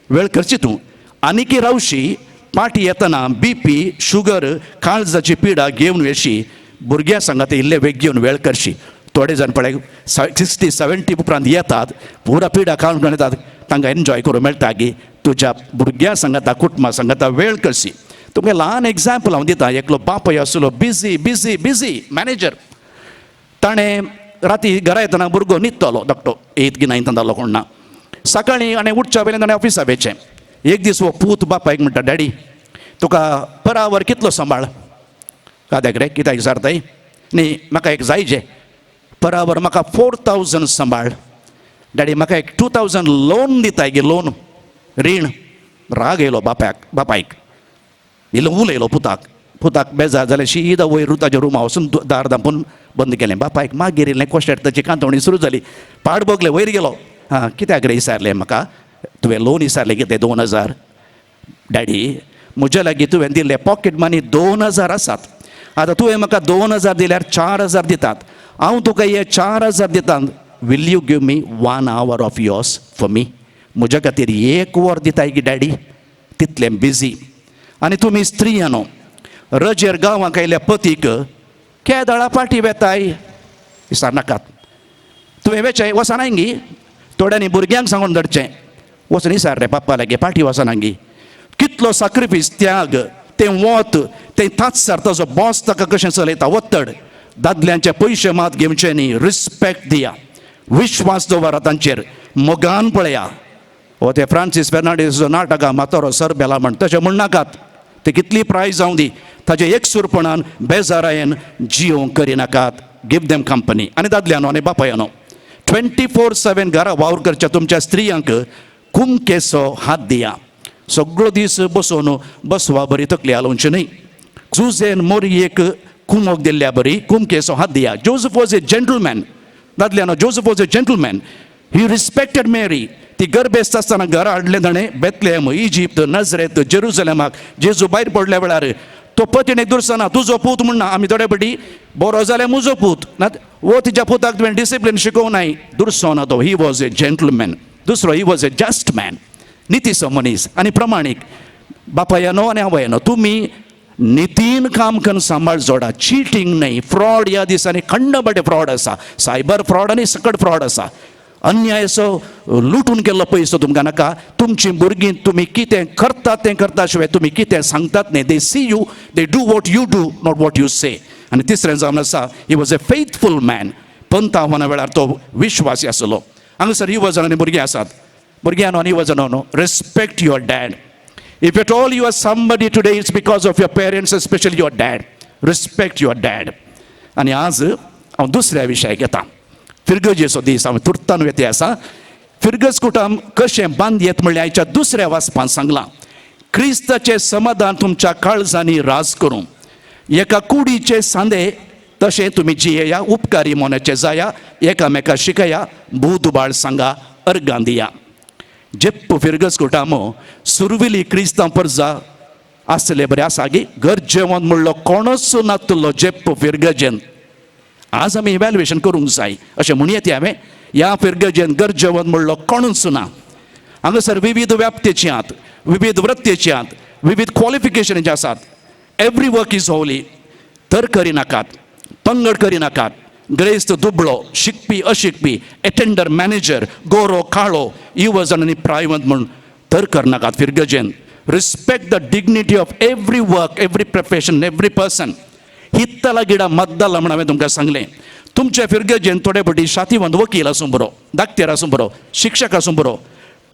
वेळ करची तूं आनीकी रावशी. पाटी येतना बी पी, शुगर, काळजाची पिडा घेवन येशी. भुरग्यां सांगता इल्ले वेग घेवन वेळ करशी. थोडे जाण पळय 60 70 उपरांत येतात, पुरा पिडा काडून येतात, तांकां एन्जॉय करूं मेळटा की तुज्या भुरग्यां सांगता कुटुंबा सांगता वेळ करशी. तुमकां ल्हान एग्जाम्पल हांव दिता. एकलो बापूय आसलो, बिजी बिजी बिजी मॅनेजर. ताणें राती घरा येतना भुरगो न्हिदतलो धाकटो, एथ की नायन्थान जालो कोण ना. सकाळीं आनी उठच्या पयलीं ताणें ऑफिसा वयचें. एक दीस हो पूत बापायक म्हणटा, डॅडी तुका पर आवर कितलो सांबाळ? काद्याक रे, कित्याक विचारताय? न्ही म्हाका एक जाय जे पर आवर म्हाका 4000 सांबाळ. डॅडी म्हाका एक 2000 लोन दिताय गे, लोन, रीण. राग येयलो बापायक, बापायक इल्लो उलयलो पुताक. पुताक बेजार जालें, शीदा वयर ताच्या रुमा वचून दार धांपून बंद केलें. बापायक मागीर इल्लें कोश्टेर ताची कांतवणी सुरू जाली. पाड भोगलें, वयर गेलो. आं कित्याक रे विचारलें म्हाका, तुवें लोन विचारलें कितें 2000? डॅडी म्हज्या लागीं तुवें दिल्ले पॉकेट मनी 2000 आसात. आतां तुवें म्हाका 2000 दिल्यार 4000 दितात. हांव तुका हे 4000 दिता, will you give me 1 hour of yours for me? म्हज्या खातीर 1 वर दिताय की डॅडी? तितलें बिजी. आनी तुमी स्त्रियानो रजेर गांवांक आयल्या पतीक केदळा पाटी वेताय विचारनाकात. तुवें वेचें वचनाय गी? थोड्यांनी भुरग्यांक सांगून धाडचें, वचून विचार रे पप्पा लागीं पाटी वचना गी. कितलो साक्रिफीस, त्याग, तें वत, तें तात्सार ताजो बॉस ताका कशें चलयता, ಒತ್ತड. दादल्यांचे पयशे मात घेवचे न्ही, रिस्पेक्ट दिया, विश्वास दवरा तांचेर, मोगान पळया. हो ते फ्रांसीस फेर्नांडीसचो नाटकां म्हातारो सर बेला म्हण, तशें म्हणनाकात. ते कितली प्रायज जावं दी, ताजे एकसूरपणान बेजारायेन जियोंक करिनाकात. Give them company. आनी दादल्यानो आनी बापायानो, 24/7 घरा वावर करच्या तुमच्या स्त्रियांक कुमकेचो हात दिया. सगळो दीस बसोवन बसवा बरी तकली हालोवची न्हय. जुजेन मोरयेक कुमोक दिल्ल्या बरी कुमकेचो हात दिया. Joseph was a gentleman. दादल्यानो, Joseph was a gentleman, he respected Mary. ती गर्भेस्त आसतना घरा हाडलें ताणें, बेतलेम, इजिप्त, नजरेत, जेरुजलेमाक जेजू भायर पडल्या वेळार तो पतीणेक दुरसना, तुजो पूत म्हणना. आमी थोडे पटी बरो जाल्यार म्हजो पूत ना, वो तिच्या पुताक तुवें डिसिप्लीन शिकोवं नाय, दुरसो ना तो. He was a gentleman. दुसरो, he was a just man, नितीचो मनीस आनी प्रमाणीक. बापायानो आनी आवयानो, तुमी नितीन काम करून सांबाळ जोडा, चिटींग न्हय, फ्रॉड. ह्या दिसांनी खंडबटे फ्रॉड आसा, सायबर फ्रॉड आनी सकट फ्रॉड आसा. अन्यायसो लुटून केल्लो पयसो तुमकां नाका. तुमची भुरगीं तुमी कितें करतात तें करता शिवाय तुमी कितें सांगतात न्ही. They see you, they do what you do, not what you say. आनी तिसरें जावन आसा, he was a faithful man. Pant आव्हाना वेळार तो विश्वासी आसलो. हांगासर युवा आनी भुरगीं आसात. भुरग्यांनो आनी युवा, respect your dad. If at all you are somebody today, it's because of your parents, especially your dad. Respect your dad. आनी आज हांव दुसऱ्या विशयाक येता. फिरगजेचो दीस हांव तुर्तान वेते आसा. फिरगज कुटाम कशें बांद येत म्हणल्यार आयच्या दुसऱ्या वाचपान सांगलां, क्रिस्ताचें समाधान तुमच्या काळजांनी राज करूं. एका कुडीचे सांदे तशें तुमी जियेया, उपकारी मोनाचे जाया, एकामेका शिकया, भूदुबाळ सांगा, अर्गां दिया. जेप्प फिरगज कुटामो सुरविली क्रिस्तांव परजा आसले बरें आसा गी. गरजेवंत म्हणलो कोणूच नातलो जेप्प फिरगजेन. आज आमी इव्हॅल्युएशन करूंक जाय अशें म्हणयेत ती हांवें. ह्या फिरगजेन गरजेवंत म्हणलो कोणूच ना. हांगासर विविध व्याप्तेची आहात, विविध वृत्तेची आहात, विविध क्वॉलिफिकेशनाचे आसात. Every work is holy. तर करिनाकात, पंगड करिनाकात. ग्रेस्त दुबळो, शिकपी अशिकपी, एटेंडर मॅनेजर, गोरो काळो, युवजण आनी प्रायवंत म्हूण तर करनाकात फिरगजेन. Respect the dignity of every work, every profession, every person. हित्तला Gida मद्दला म्हण हांवें तुमकां सांगलें. तुमच्या फिरगजेन थोडे फावटी शातीवंत वकील आसूं बरो, दाक्तेर आसूं बरो, शिक्षक आसूं बरो,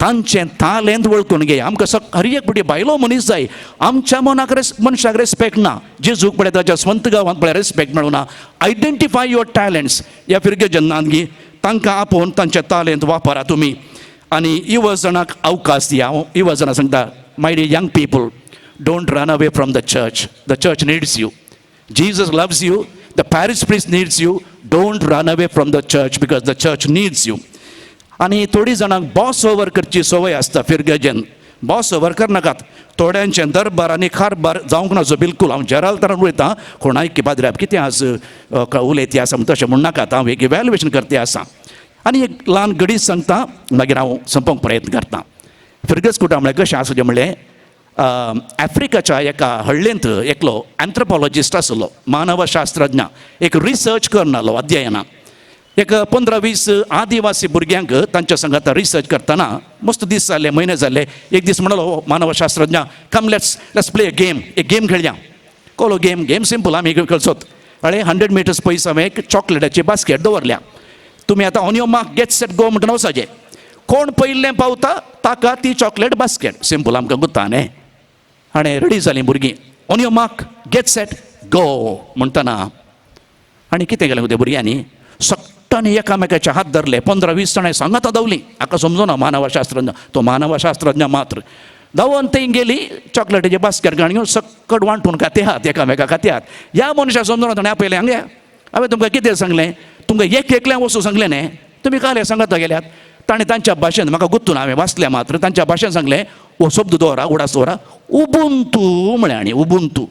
तांचें तालेंत वळखून घे. आमकां सग हर एक फावटी बायलो मनीस जाय. आमच्या मनाक रेस मनशाक रेस्पेक्ट ना. जेजूक पळय, ताच्या स्वंत गांवांत पळय रेस्पेक्ट मेळना. Identify your talents. ह्या फिरगजेन नात तांकां आपोवन तांचे तालेंत वापरा तुमी आनी युवजणाक अवकाश दिया. हांव युवजणां सांगता, my dear young people, don't run away from the church. The church needs you. Jesus loves you. The parish priest needs you. Don't run away from the church because the church needs you. आनी थोडी जाणांक boss over करची संवय आसता फिरगजेन. Boss over करनाकात. थोड्यांचें दरबार आनी कारबार जावंक नाजो बिलकूल. हांव जेराल तरान उलयतां. कोणाय पाद्र्याब कितें आज उलयती आसा म्हण तशें म्हणनाकात. हांव एक इव्हॅल्युएशन करते आसा आनी एक ल्हान घडी सांगता, मागीर हांव सोंपोवंक प्रयत्न करता. फिरगज कुटा म्हळ्यार कशें आसूं म्हणलें, आफ्रिकाच्या एका हळ्ळेंत एकलो एन्थ्रोपॉलॉजिस्ट आसलो, मानवशास्त्रज्ञ, एक रिसर्च करनालो, अध्ययनां. एक 15-20 आदिवासी भुरग्यांक तांच्या सांगाता रिसर्च करतना मस्त दीस जाले, म्हयने जाले. एक दीस म्हणलो मानवशास्त्रज्ञ, "Come, let's play a game. एक गेम खेळया." कोलो गेम? गेम सिंपल, आमी खेळचोत. अळे 100 मिटर्स पयस हांवें एक चॉकलेटाची बास्केट दवरल्या. तुमी आतां "On your mark, get set, go" म्हणटना वचपाचें. कोण पयलें पावता ताका ती चॉकलेट बास्केट. सिंपल, आमकां गुत्ता न्ही. आनी रेडी जालीं भुरगीं. "On your mark, get set, go" म्हणटना आनी कितें केलें त्या भुरग्यांनी? सगळ्यांनी एकामेकाचे हात धरले. 15-20 जाणां सांगाता धांवलीं. हाका समजुना मानवशास्त्रज्ञ तो, मानवशास्त्रज्ञ मात्र धांवन थंय गेली. चॉकलेटीचे बास्केट घेवन सकट वांटून खात्यात, एकामेका खात्यात. ह्या मनशाक समजुना. ताणें आपयलें, हांगे हांवें तुमकां कितें सांगलें? तुमकां एक एकल्यान वचूं सांगलें न्ही? तुमी काल सांगता गेल्यात. ताणें तांच्या भाशेन, म्हाका गुत्तून, हांवें वाचलें मात्र, तांच्या भाशेन सांगलें, हो शब्द दवरा, उडास दवरा, उबुंतू म्हळें. आनी उबुंतू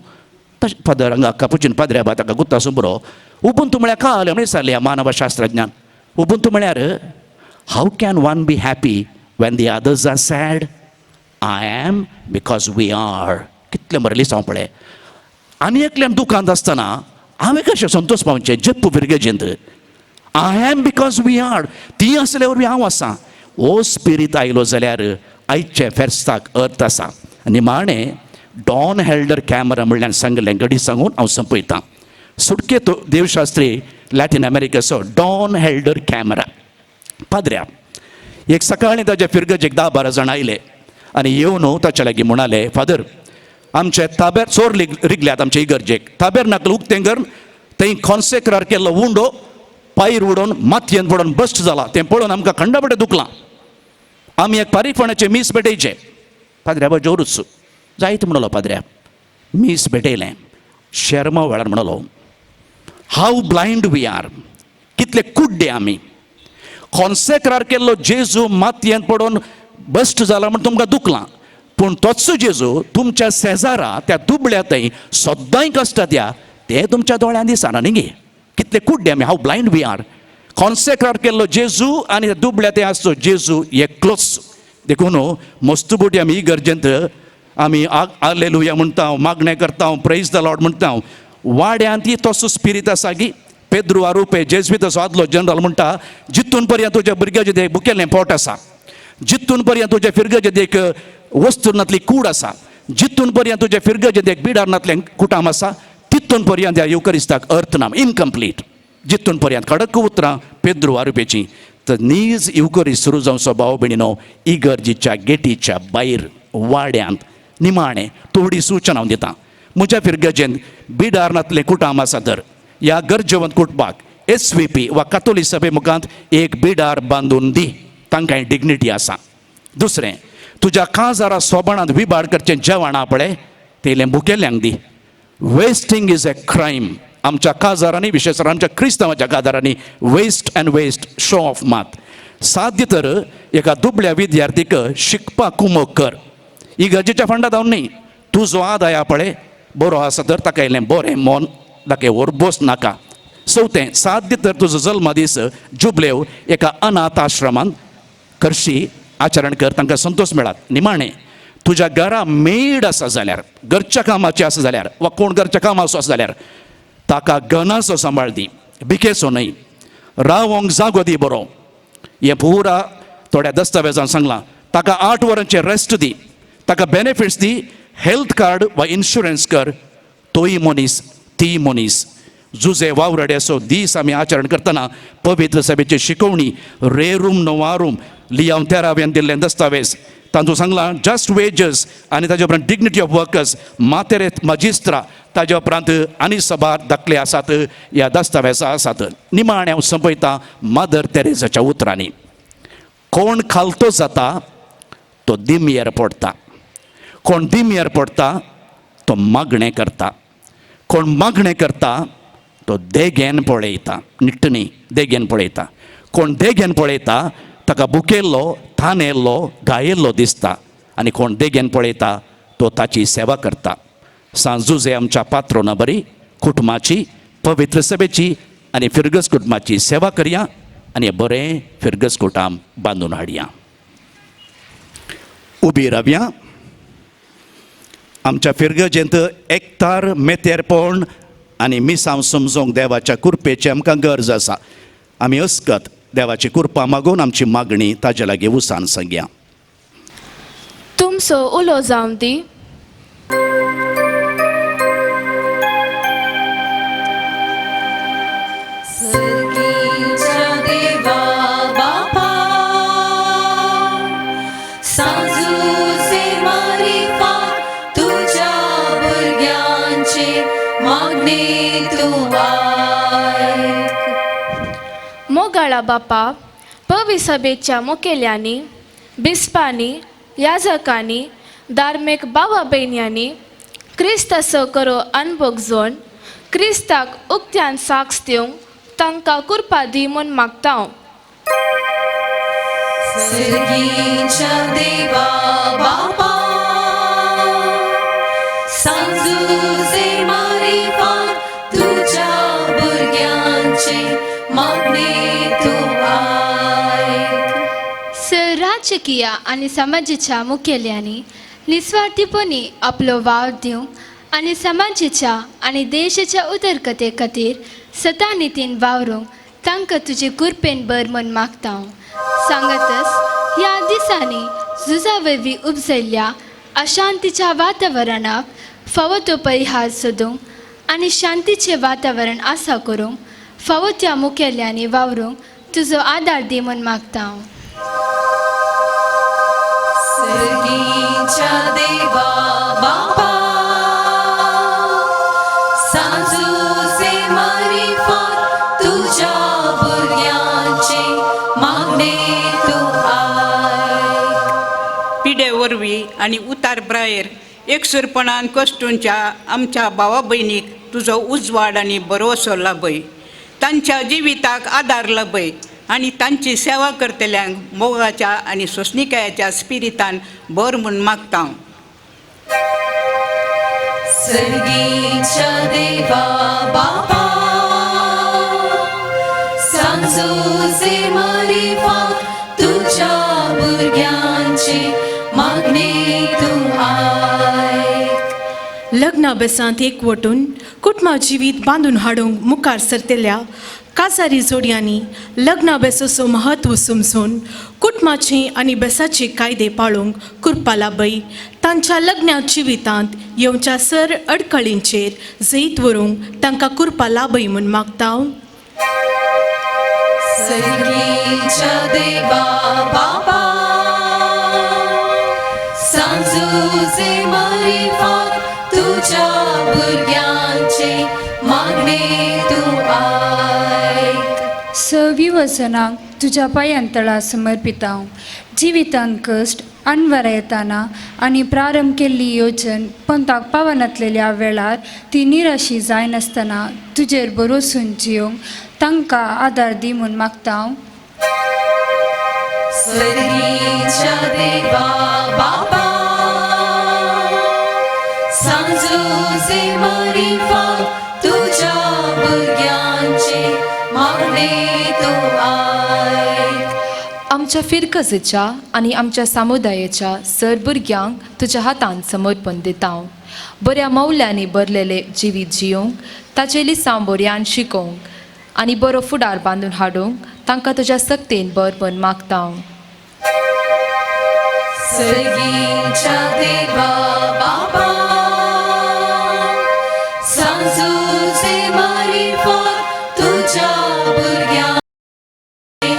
तशें फादर हांगा कापुचीन पाद्र्या बा ताका गुत्ता आसूं बरो. उबुंतू म्हळ्यार काल म्हळ्यार विचारलें मानवशास्त्रज्ञान, उबुंतू म्हळ्यार how can one be happy when the others are sad? I am because we are. कितलें बरें लिसांव पळय. आनी एकल्यान दुकांत आसतना हांवें कशें Santosh पावचें जप्प फिरगेजेंत? I am because we are. ती आसल्या वरवीं हांव आसा. हो स्पिरीत आयलो जाल्यार आयचे फेस्ताक अर्थ आसा. आनी माणे डॉन हेल्डर कॅमरा म्हणल्यार सांगलें, घडी सांगून हांव संपयतां. सुटके तो देवशास्त्री लॅटीन अमेरिकेचो डॉन हेल्डर कॅमरा पाद्र्या. एक सकाळी ताच्या फिरगजेक 10-12 जाण आयले आनी येवन ताच्या लागीं म्हणाले, फादर, आमचे ताब्यार चोर रिगल्यात. आमचे इगर्जेक ताब्यार नाकल उक्तें कर थंय कॉन्सेक्रार केल्लो उंडो पायर उडोवन मातयेन पडोवन बस्ट जाला. तें पळोवन आमकां खंडाबटे दुखलां. आमी एक पारीफणाचें मीस भेटयचें. पाद्र्या जोरूच जायत म्हणलो. पाद्र्या मीस भेटयलें. शेर्मा वेळार म्हणलो, how blind we are! कितले कुड्डे आमी! कॉन्सेक्रार केल्लो जेजू मातयेन पडोवन बस्ट जाला म्हण तुमकां दुखलां, पूण तोच जेजू तुमच्या शेजारा त्या दुबळ्या थंय सद्दांय कश्टात त्या ते तुमच्या दोळ्यान दिसना न्ही गे? कितले कुड्डे आमी! How blind we are! कॉन्सेक्रार केल्लो जेजू आनी त्या दुबळ्या ते आसचो जेजू एकलोच. देखून मस्तुबोटी आमी इगर्जेंत आमी आलेलुया म्हणटा, मागणें करता, प्रेज the Lord म्हणटा. वाड्यांत ती तसो स्पिरीत आसा की पेद्रू आरुपे जेज्विताचो आदलो जनरल म्हणटा, जितून पर्यंत तुज्या भुरग्याचें देख बुकेलें पोट आसा, जितून पर्यंत तुज्या फिरगजें देख वस्तू नातली कूड आसा, जितून पर्यंत तुज्या फिरगजें देख बिडार नातलें कुटाम आसा, तितून पर्यंत ह्या युकरिस्ताक अर्थ ना, इनकम्प्लीट. जितून पर्यंत कडक उतरां पेद्रू आरुपेची. तर नीज युकरिस्त सुरू जावचो भाव भयणीनो इगर्जीच्या गेटीच्या भायर वाड्यांत. निमाणें थोडी सूचना हांव दिता. म्हज्या फिरगजेन बिडार नातलें कुटाम आसा तर ह्या गरजेवंत कुटुंबाक एस वी पी वा कातोली सभे मुखांत एक बिडार बांदून दी, तांकां डिग्निटी आसा. दुसरें, तुज्या काजारा सोबाणांत विबाड करचें जेवण आ पळय तेलें भुकेल्यांक दी. वेस्टींग is a crime. आमच्या काजारांनी, विशेश आमच्या क्रिस्तांवाच्या काजारांनी waste and waste, show off मात. साध्य तर एका दुबळ्या विद्यार्थीक शिकपाक कुमक कर, इगर्जेच्या फंडा धांवन न्ही. तुजो आदाय पळय बरो आसा तर ताका इल्लें बरें मन ताका ओरबोस नाका. चवथें, साध्य तर तुजो जल्मदीस जुबलेव एका अनाथ आश्रमांत करशी आचरण कर, तांकां संतोश मेळात. निमाणें, तुज्या घरा मेड आसा जाल्यार, घरच्या कामाची आसा जाल्यार वा कोण घरच्या कामाचो आसा जाल्यार ताका गनाचो सांबाळ दी, भिकेचो न्हय. रावोंक जागो दी बरो. हें पुरा थोड्या दस्तावेजान सांगलां. ताका 8 वरांचें रेस्ट दी, ताका बेनिफिट्स दी, हेल्थ कार्ड वा इन्शुरन्स कर. तोय मनीस ती मनीस. जुजे वावराड्याचो दीस आमी आचरण करतना पवित्र सभेची शिकवणी रेरूम नोवारूम लियांव तेराव्यान दिल्लें दस्तावेज तांचो सांगलां जस्ट वेजस आनी ताजे उपरांत डिग्निटी ऑफ वर्कर्स मातेरे मजिस्त्रा, ताजे उपरांत आनी सभार दाखले आसात ह्या दस्तावेजा आसात. निमाणें हांव सोंपयतां मदर तेरेजाच्या उतरांनी. कोण खालतो जाता तो दिमयेर पडटा, कोण दिमयेर पडटा तो मागणें करता, कोण मागणें करता तो देगेन पळयता, निट्टणी देगेन पळयता, कोण देगेन पळयता ताका भुकेल्लो तानेल्लो घायेल्लो दिसता, आनी कोण देगेन पळयता तो ताची सेवा करता. सांजुजे आमच्या पात्रोना बरी कुटुंबाची, पवित्र सभेची आनी फिरगज कुटुंबाची सेवा करया आनी बरें फिरगज कुटाम बांदून हाडया. उबी रावया. आमच्या फिरगजेंत एकतार मेतेरपण आनी मिसांव समजूंक देवाच्या कुरपेची आमकां गरज आसा. आमी अस्कत देवाची कुरपा मागून आमची मागणी ताजे लागीं उसान सांगया. तुमचो उलो जावं दी. सर्गीच्या देवा बापा, सांजुसे मारिफात तुज्या भुरग्यांचे मागणे तूं आयक. मोगाळा बापा, पवी सभेच्या मुखेल्यांनी, बिस्पांनी, याजकांनी, धार्मीक बाबा भयण्यांनी क्रिस्ताचो करो अनभोग जोन क्रिस्ताक उक्त्यान साक्ष दिवंक तांकां कुरपा दी म्हूण मागता हांव. सर्गीच्या देवा बापा, सांजुसे मारिफात तुज्या भुरग्यांचे मागणे तूं आयक. सर राजकीय आनी समाजाच्या मुखेल्यांनी निस्वार्थीपणी आपलो वावर दिवंक आनी समाजाच्या आनी देशाच्या उदरगते खातीर सतानितीन वावरूंक तांकां तुजे कुरपेन बर म्हूण मागता हांव. सांगतच ह्या दिसांनी झुजा वरवीं उपजयल्ल्या अशांतीच्या वातावरणाक फावो तो परिहार सोदूंक आनी शांतीचें वातावरण आसा करूंक फावो त्या मुखेल्यांनी वावरूंक तुजो आदार दी म्हूण मागता हांव. सर्गीच्या देवा बापा, सांजुसे मारिफात तुज्या भुरग्यांचे मागणे तूं आयक. पिडे वरवीं आनी उतार प्रायेर एकसुरपणान कश्टूंच्या आमच्या भावा भयणीक तुजो उजवाड आनी भरवसो लाभय, तांच्या जिविताक आदार लाभय आनी तांची सेवा करतल्यांक मोगाच्या आनी सोंसणिकायेच्या स्पिरितान बर म्हूण मागता हांव. सर्गीच्या देवा बापा, सांजुसे मारिफात तुज्या भुरग्यांचे मागणें तूं आयक. लग्ना बेसांत एकवटून कुटुंबा जिवीत बांदून हाडूंक मुखार सरतल्या काजारी जोडयांनी लग्ना बेसाचो म्हत्व समजून कुटुंबाचे आनी बेसाचे कायदे पाळूंक कृपा लाभय. तांच्या लग्ना जिवितांत येवच्या सर अडकळींचेर जैत व्हरूंक तांकां कृपा लाभय म्हूण मागता. सर्गीच्या देवा बापा, सांजुजे मारिफात तुझ्या भुरग्यांचे मागणें तूं आयक. सविवसनाक तुज्या पांयांतळा समर्पितांव. जिवितांत कश्ट अनवरा येताना आनी प्रारंभ केल्ली योजन पंताक पावनातलेल्या वेळार ती निराशी जायनासतना तुजेर भरोसून जियोंक तांकां आदार दी म्हूण मागता. सर्गीच्या देवा बापा, सांजुजे मारिफात तुझ्या भुरग्यांचे मागणें तूं आयक. आमच्या फिरकजेच्या आनी आमच्या समुदायाच्या सर भुरग्यांक तुज्या हातान समर्पण दिता. बऱ्या मौल्यांनी भरलेले जिवीत जियोंक, ताचे लिसांव बऱ्यान शिकोवंक आनी बरो फुडार बांदून हाडूंक तांकां तुज्या सक्तेन बर म्हूण मागता. सर्गीच्या देवा बापा, सांजुजे मारिफात तुझ्या भुरग्यांचे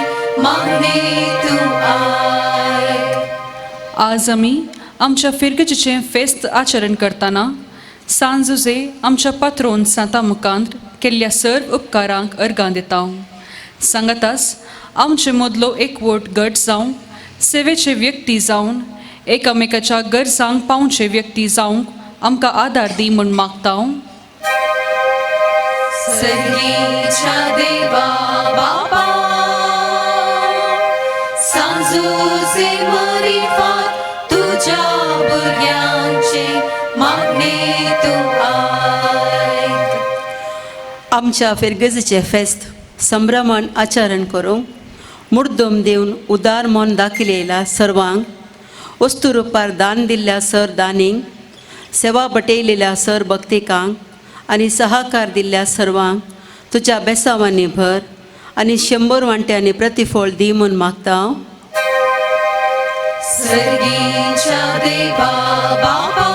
मागणें तूं आयक. आज आमी आमच्या फिरगजेचें फेस्त आचरण करतना सांजुजे आमच्या पात्रोन सांता मुखांत केल्ल्या सर्व उपकारांक अर्गां दिता. सांगातास आमचे मदलो एकवट गट जावं, सेवेचे व्यक्ती जावन, एकामेकाच्या गरजांक पावचे व्यक्ती जावंक आमकां आदार दी म्हूण मागता. सर्गीच्या देवा बापा, सांजुजे मारिफात तुझ्या भुरग्यांचे मागणें तूं आयक. आमच्या फिरगजेचें फेस्त संभ्रमान आचरण करूंक मुर्दम दिवन उदार मन दाखयलेल्या सर्वांक, वस्तू रुपार दान दिल्ल्या सर दानींक, सेवा बटयलेल्या सर भक्तिकांक आनी सहाकार दिल्ल्या सर्वांक तुज्या बेसावांनी भर आनी 100 वांट्यांनी प्रतिफळ दी म्हूण मागता. सर्गीच्या देवा बापा,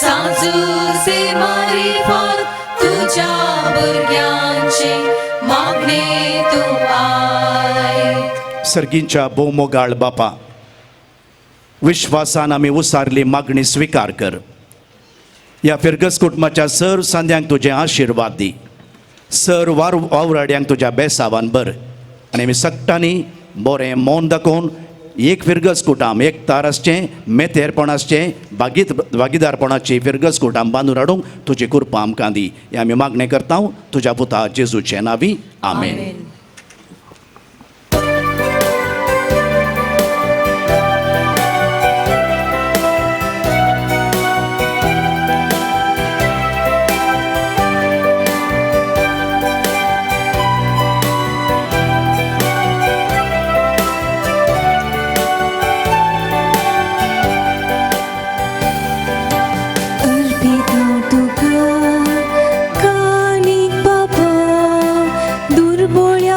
सांजुजे मारिफात तुझ्या भुरग्यांचे मागणें तूं आयक. सर्गींच्या भोवमोगाळ बापा, विश्वासान आमी उसारली मागणी स्विकार कर. ह्या फिरगस कुटुंबाच्या सर सांद्यांक तुजे आशिर्वाद दी. सर वावराड्यांक तुज्या बेसावान भर आनी आमी सगटांनी बरें मौन दाखोवन एक फिरगस कुटाम एक तार आसचें, मेतेरपण आसचें, भागीदारपणाची फिरगस कुटाम बांदून हाडूंक तुजी कृपा आमकां दी. हें आमी मागणें करता तुज्या पुता जेजूचे नांवी, आमेन. दुर्बोळ्या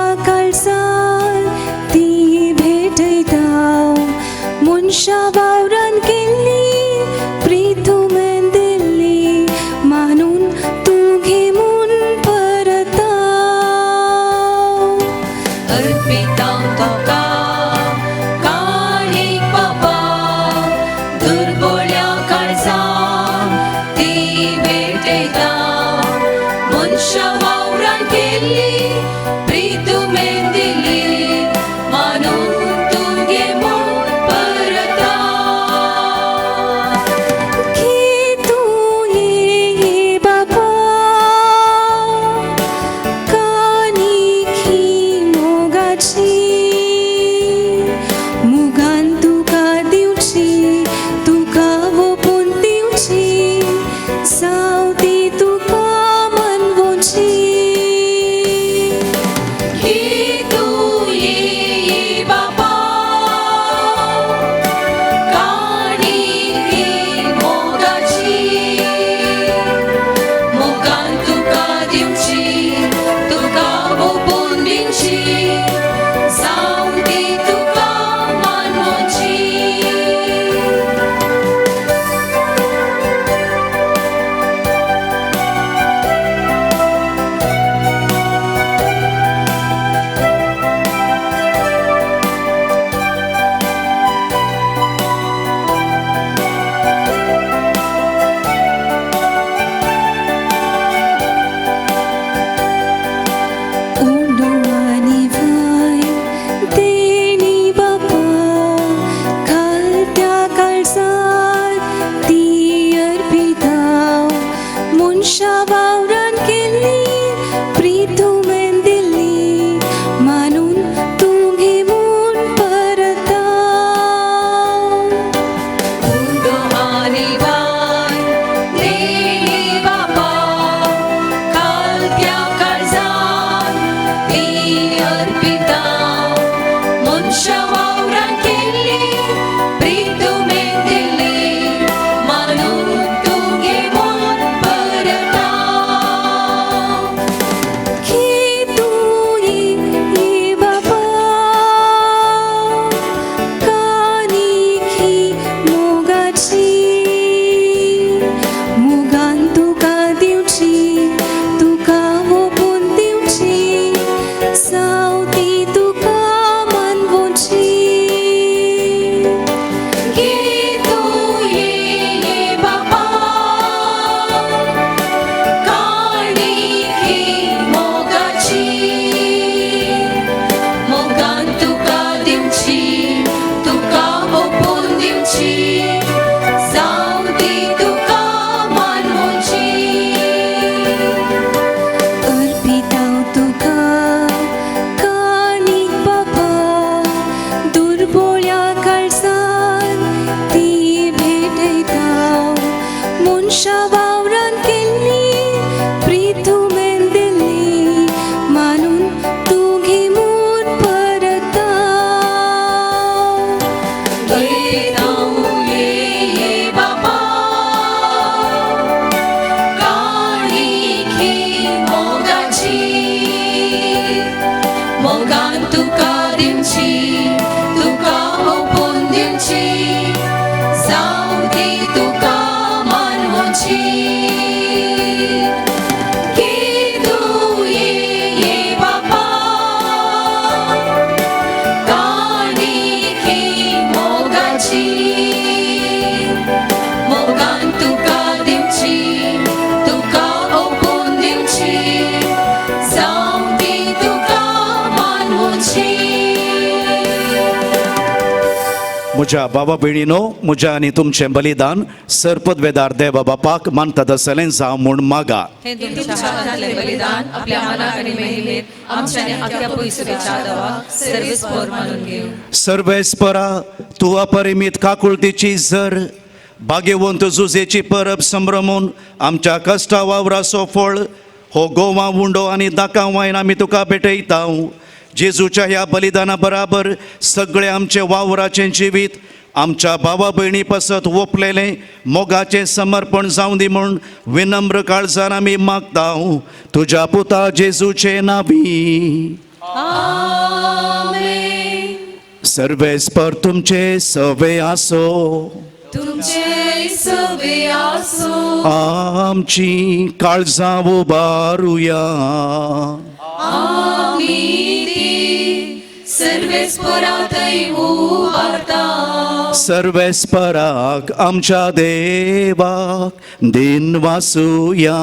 मनशा वावरान केल्ली प्रीत तुवें दिल्ली मानून तूं घे म्हूण परता. घे तूं ये बाबा काणीक ही मोगाची मोगान तुका दिवची तुका ओंपून दिवची जावं ती तुका मानवची. घे तूं ये बाबा काणीक ही मोगाची मोगान तुका दिवची तुका ओंपून दिवची जावं ती तुका मानवची. अर्पितां तुका काणीक बाबा दुर्बोळ्या काळजान ती भेटयता मनशा वावरान केल्ली प्रीत तुवें दिल्ली मानून तूं घे म्हूण परता. घे तूं ये बाबा काणीक ही मोगाची मोगान तुका दिवची तुका ओंपून दिवची जावं ती तुका मानवची. घे तूं ये बाबा काणीक ही मोगाची मोगान तुका दिवची तुका ओंपून दिवची जावं ती तुका मानवची. म्हज्या बाबा भयणीनो, म्हज्या आनी तुमचें बलिदान सरपदवेदार देवा बापाक मानता तसलें जावं म्हूण मागा. हें तुमच्या हातांतलें बलिदान आपल्या मनाक आनी महिमेत आमच्या आनी आख्या पयसुपेच्या देवाक सर्वेस्पोर मानून घेवं. सर्वेस्परा तूं अपरिमीत काकुळतीची जर भाग्यवंत जुजेची परब संभ्रमून आमच्या कश्टा वावराचो फळ हो गोवा उंडो आनी दाका वायन आमी तुका भेटयता. जेजूच्या ह्या बलिदाना बराबर सगळें आमचें वावराचें जिवीत आमच्या भावा भयणी पासत ओंपलेलें मोगाचें समर्पण जावं दी म्हूण विनम्र काळजान आमी मागता तुज्या पुता जेजूचे नावी. आमेन. सर्वेस्पर तुमचे सवे आसो. तुमचे सवे आसो. आमची काळजां उबारुया. आमी ती सर्वेस्परातय उबारता. सर्वेस्पराक आमच्या देवाक दिन वासुया.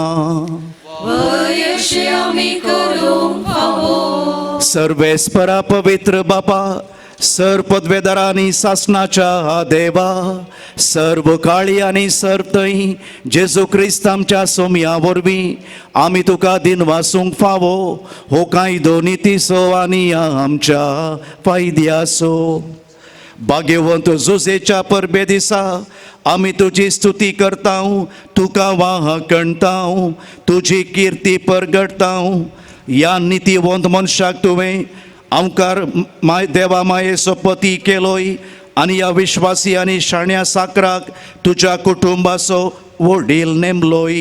वयशे आमी करूंक फावो. सर्वेस्परा पवित्र बापा सर पदवेदारांनी सासनाच्या देवा सर्व काळी आनी सर्व थंय जेजू क्रिस्त आमच्या सोमया वरवीं आमी तुका दिन वासूंक फावो हो कायदो नितीचो आनी आमच्या फायद्याचो. भाग्यवंत जुजेच्या परबे दिसा आमी तुजी स्तुती करता, तुका वाहकणता, तुजी किर्ती परगडता. ह्या नितीवंत मनशाक तुवें आमकार माय देवा मायेचो पती केलोय आनी ह्या विश्वासी आनी शाण्या साकराक तुज्या कुटुंबाचो वडील नेमलोय.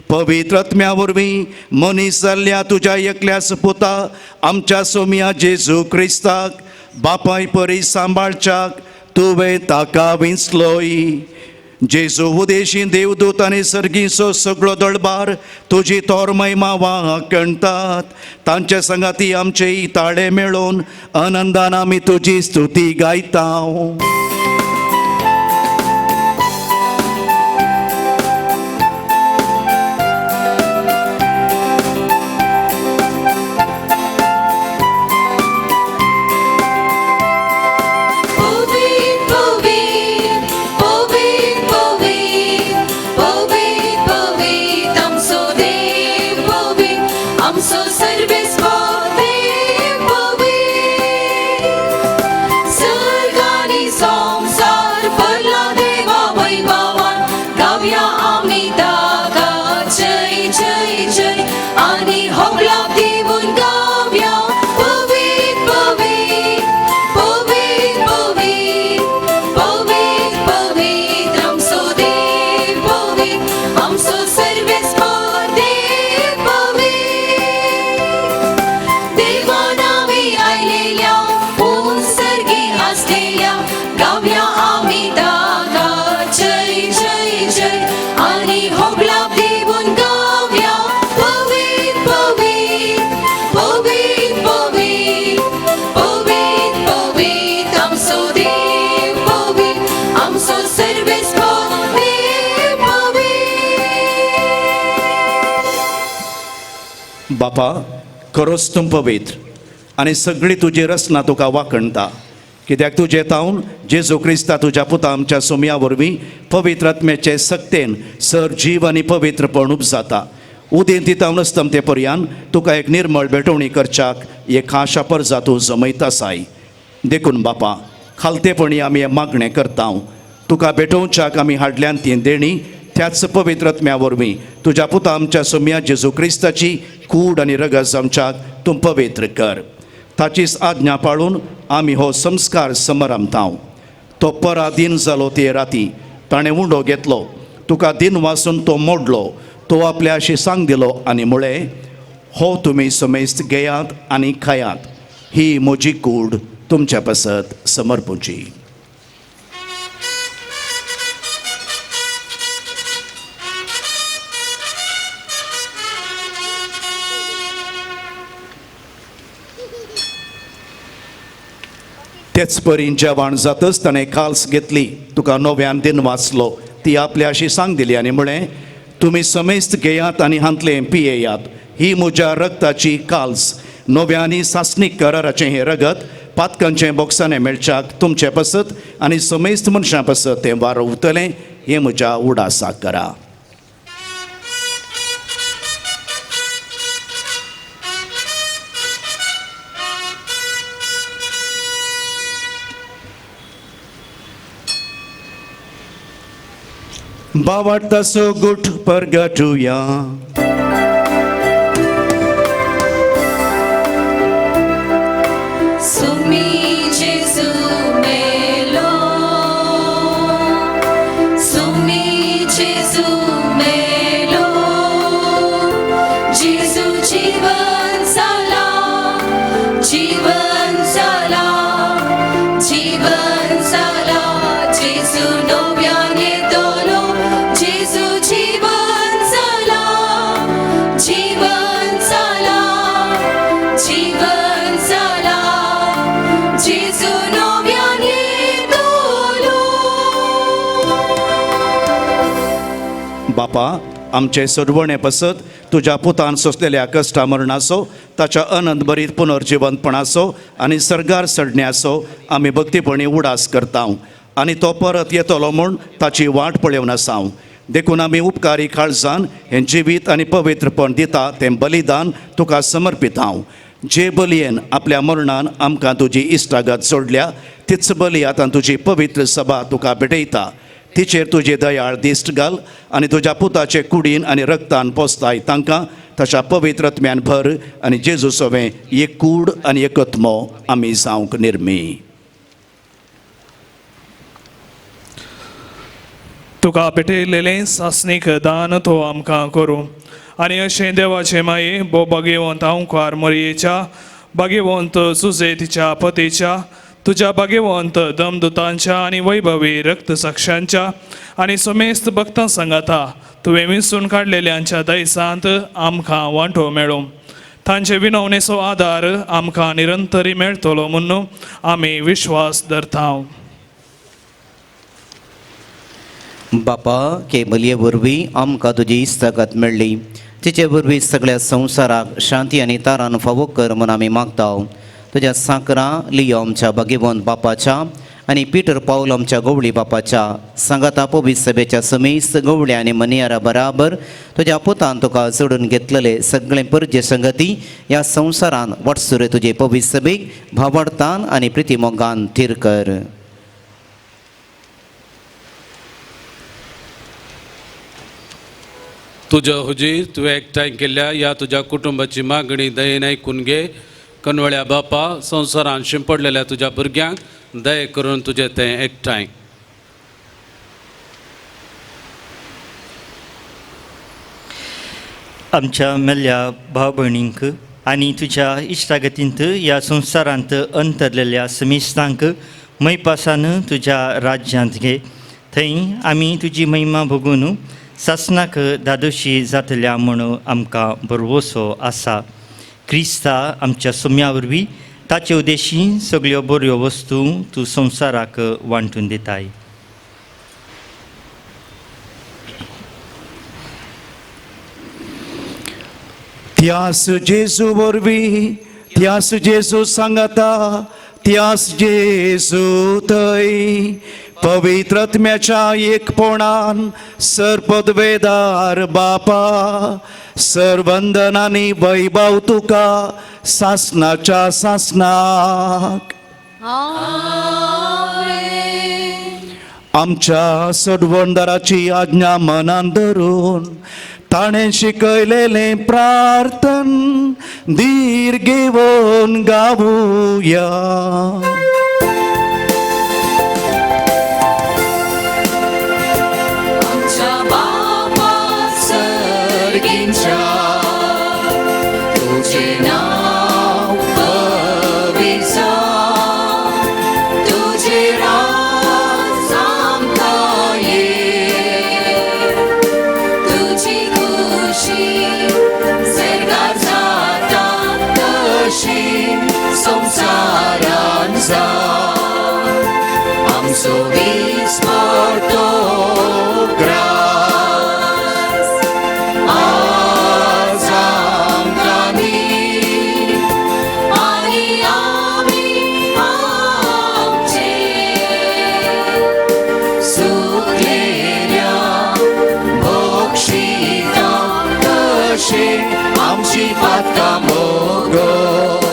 पवित्र आत्म्या वरवीं मनीस जाल्ल्या तुज्या एकल्याच पुता आमच्या सोमया जेजू क्रिस्ताक बापाय परी सांबाळच्याक तुवें ताका विंचलोय. जेजू उदेशी देवदूत आनी सर्गीचो सगळो दळबार तुजी तोर महिमा वाहकणतात. तांचे संगाती आमचे ताळे मेळोवन आनंदान आमी तुजी स्तुती गायता. पवित्र पवित्र पवित्र पवित्र पवित्र पवित्र आमचो देव पवित्र आमचो सर्वेस्पर देव पवित्र. सर्ग आनी बापा, खरोच तूं पवित्र आनी सगळी तुजी रचना तुका वाखणटा, कित्याक तुजें तावन जेजू क्रिस्ता तुज्या पुता आमच्या सोमया वरवीं पवित्र आत्म्याचे सक्तेन सर जीव आनी पवित्रपण उपजाता. उदेंती तितावन अस्तमते पर्यान तुका एक निर्मळ भेटवणी करच्याक एक खाशा परजा तूं जमयता साय. देखून बापा, खालतेपणी आमी हें मागणें करता, तुका भेटोवच्याक आमी हाडल्यान ती देणी त्याच पवित्र आत्म्या वरवीं तुज्या पुता आमच्या सोमया जेजू क्रिस्ताची कूड आनी रगत आमच्याक तूं पवित्र कर. ताचीच आज्ञा पाळून आमी हो संस्कार समरमता. तो पराधीन जालो ते राती ताणें उंडो घेतलो, तुका दिन वासून तो मोडलो, तो आपल्या अशी सांग दिलो आनी म्हळें, हो तुमी समेस्त घेयात आनी खायात, ही म्हजी कूड तुमच्या पासत समर्पूची. तेच परीन जेवण जातच ताणें काल्स घेतली, तुका नव्यान दिन वाचलो, ती आपल्या अशी सांग दिली आनी म्हळें, तुमी समेस्त घेयात आनी हांतलें पियेयात, ही म्हज्या रक्ताची काल्स, नव्या आनी सासणीक कराराचें हें रगत पातकांचें बोक्साणें मेळच्याक तुमचे पासत आनी समेस्त मनशां पासत तें वारवतलें, हें म्हज्या उडासाक करा. बावाटतासो गुट परगटुया. सुमी जेजू मेलो, सुमी जेजू मेलो, जेजू जीवन जाला, जीवन जाला, जीवन जाला, जेजू नव्यान येतलो, जेजू जीवन जाला, जीवन जाला, जीवन जाला, जेजू नव्यान येतलो. बापा, आमचे सरवणे पसत तुज्या पुतान सोंसलेल्या कश्टा मरणाचो, ताच्या अनंत बरीत पुनर्जिवंतपणाचो आनी सर्गार चडण्याचो आमी भक्तीपणी उडास करता आनी तो परत येतलो म्हूण ताची वाट पळोवन आसा. देखून आमी उपकारी काळजान हें जिवीत आनी पवित्रपण दिता तें बलिदान तुका समर्पिता. जे बलयेन आपल्या मरणान आमकां तुजी इश्टागत जोडल्या तीच बली आतां तुजी पवित्र सभा तुका भेटयता. तिचेर तुजी दयाळ दिश्ट घाल आनी तुज्या पुताचे कुडीन आनी रक्तान पोसताय तांकां ताच्या पवित्र आत्म्यान भर आनी जेजू सवें एक कूड आनी एक आत्मो आमी जावंक निर्मी. तुका पेटयलेलें सासणीक दान तो आमकां करूं आनी अशें देवाचे माये भोव भाग्यवंत अंकार मरयेच्या, भाग्यवंत सुजे तिच्या पतीच्या, तुज्या भाग्यवंत दमदुतांच्या आनी वैभवी रक्तसाक्षांच्या आनी समेस्त भक्तां सांगाता तुवें विसून काडलेल्यांच्या दैसांत आमकां वांटो मेळूं. तांचे विनवणेचो आदार आमकां निरंतरी मेळटलो म्हूण आमी विश्वास धरता. बापा, के बलये वरवीं आमकां तुजी इश्टागत मेळ्ळी, तिचे वरवीं सगळ्या संवसाराक शांती आनी तारान फावो कर म्हूण आमी मागता. तुज्या सांकरां लियो आमच्या भाग्यवंत बापाच्या आनी पिटर पावल आमच्या गवळी बापाच्या सांगाता पवित्र सभेच्या समेस्त गवळ्या आनी मनियारा बराबर तुज्या पुतान तुका जोडून घेतलेले सगळे परजे संगती ह्या संवसारान वाटसुरे तुजे पवित्र सभेक भावार्थान आनी प्रितीमोगान थीर कर. तुज्या हुजीर तुवें एकठांय केल्ल्या ह्या तुज्या कुटुंबाची मागणी दयेन आयकून घे. कनवळ्या बापा, संवसारान शिंपडलेल्या तुज्या भुरग्यांक दये करून तुजें तें एकठांय. आमच्या मेल्ल्या भाव भयणींक आनी तुज्या इश्टागतींत ह्या संवसारांत अंतरलेल्या समेस्तांक मैपासान तुज्या राज्यांत घे. थंय आमी तुजी महिमा भोगून सासणाक धादोशी जातल्या म्हूण आमकां भरवसो आसा. क्रिस्ता आमच्या सोम्या वरवीं ताचे उद्देशी सगळ्यो बऱ्यो वस्तू तूं संवसाराक वांटून दिताय. त्यास जेजू वरवीं, त्यास जेजू सांगाता, त्यास जेजू थंय पवित्र आत्म्याच्या एकपणान सर्पदवेदार बापा सर्वंदनानी वैभव तुका सासनाच्या सासनाक. आमच्या सडवणदाराची आज्ञा मनान धरून ताणें शिकयलेलें प्रार्थन धीर घेवन गावुया. आमच्या बापा सर्गींच्या तुझें नांव पवित्र जावं, तुझें राज आमकां ये, तुजी खुशी सर्गार जाता तशी संवसारान जावं. आमचो दिसपडटो ग्रास आज आमकां दी, आनी आमी आमचे सुकलेल्या बक्षिता तशें आमची पातकां मोगस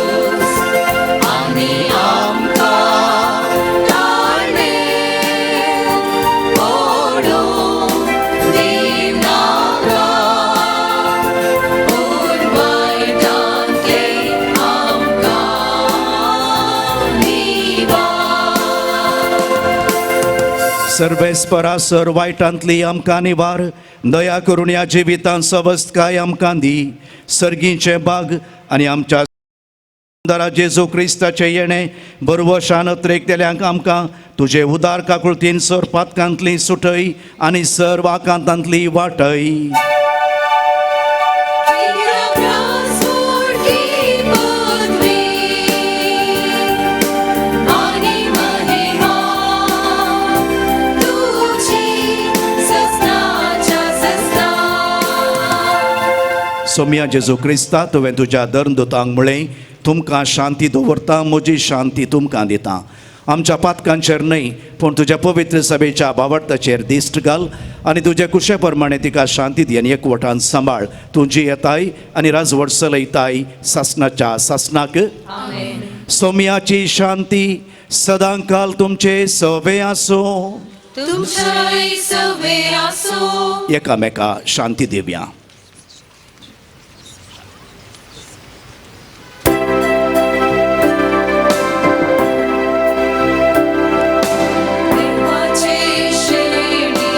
आनी आमकां ताळणे पडूंक दिनाका, पूण वायटांतलें आमकां निवार. सर्वेस्परा सर वायटांतली आमकां निवार, दया करून ह्या जिवितान सवस्तकाय आमकां दी. सर्गीचें बाग आनी आमच्या जेजू क्रिस्ताचें येणें बरवशान अत्रेकतेल्यांक आमकां तुजे उदार काकुळतीन सर पातकांतली सुटय आनी सर वाकांतांतली वाटय. आनी महिमा तुजी ससनाच्या ससना. सोम्या जेजू क्रिस्ता, तुवें तुज्या धर्मदूतांक म्हळें, तुमकां शांती दवरता, म्हजी शांती तुमकां दिता. आमच्या पातकांचेर न्हय पूण तुज्या पवित्र सभेच्या भावार्थाचेर दिश्ट घाल आनी तुजे कुशे प्रमाणे तिका शांती दी आनी एकवटान सांबाळ. तुजी येताय आनी राजवट चलयताय सासनाच्या सासनाक. सोम्याची शांती सदांकाल तुमचे सवे आसूं. तुमच्याय सवे आसूं. एकामेका शांती दिवया. देवाचे शेणये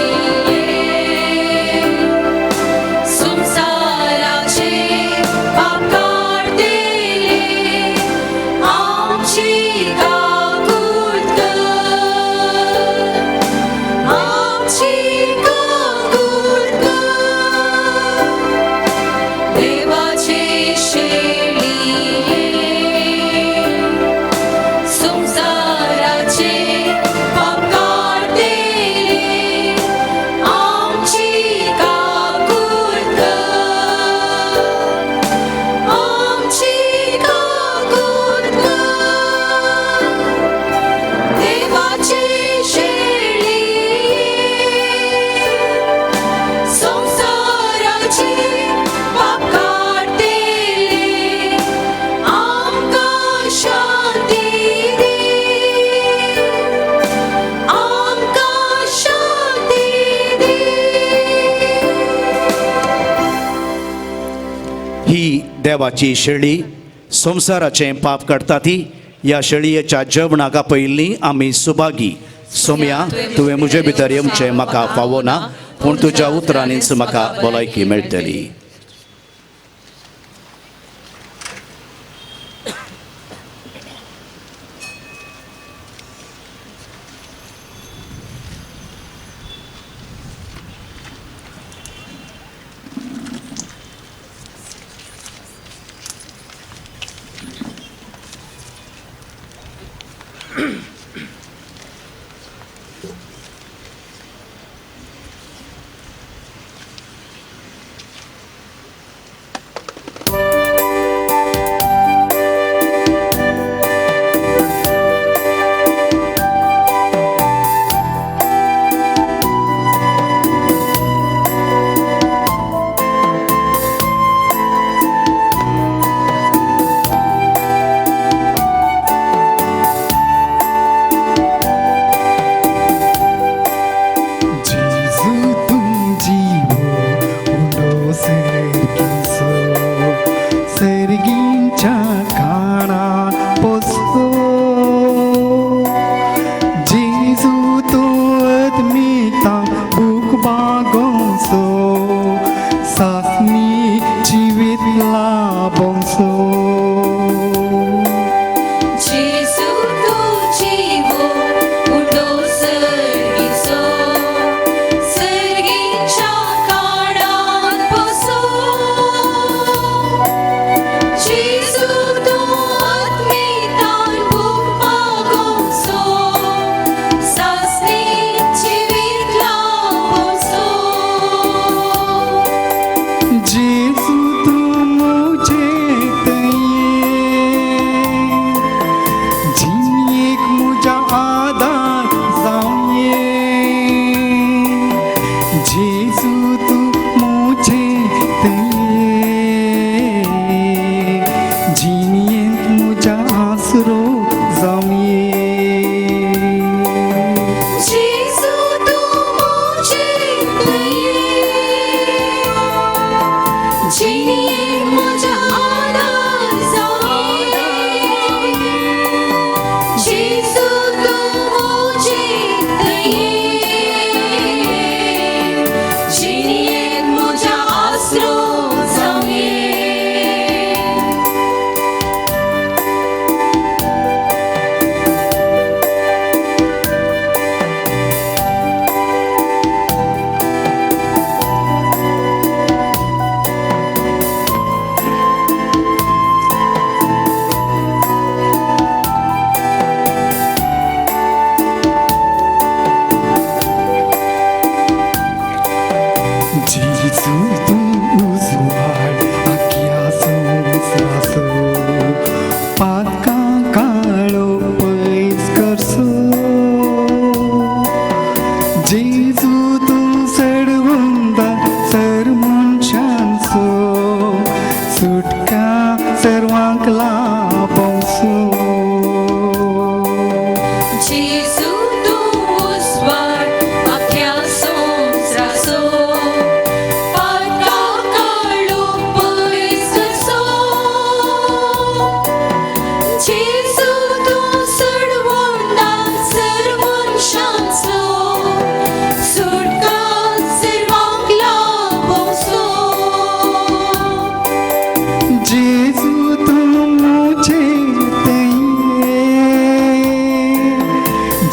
संवसाराचे पाप काडतेले आमची काकूट कर, आमची काकूट कर. देवाचे शेणये संवसाराचे पाप काडतेले आमची काकूट कर, आमची काकूट कर. देवाचे शेळये संवसाराचे पाप काडतेले आमकां शांती दी, आमकां शांती दी. ही देवाची शेळी संवसाराचें पाप काडटा ती ह्या शेळयेच्या जेवणाक आपयिल्ली आमी सुभागी. सोम्या, तुवें म्हजे भितर येवचें म्हाका फावो ना, पूण तुज्या उतरांनीच म्हाका भलायकी मेळटली.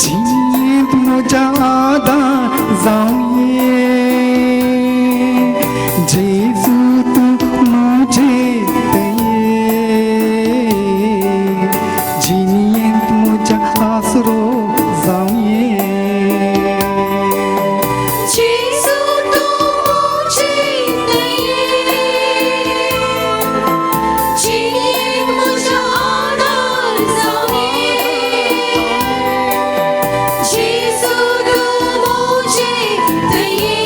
जिणेंत म्हज्या आदार जावये. जेजू तूं म्हजे दये, जिणेंत म्हज्या आसरो जावये. जेजू तूं म्हजे दये, जिणेंत म्हज्या आदार जावये. जेजू तूं म्हजे दये.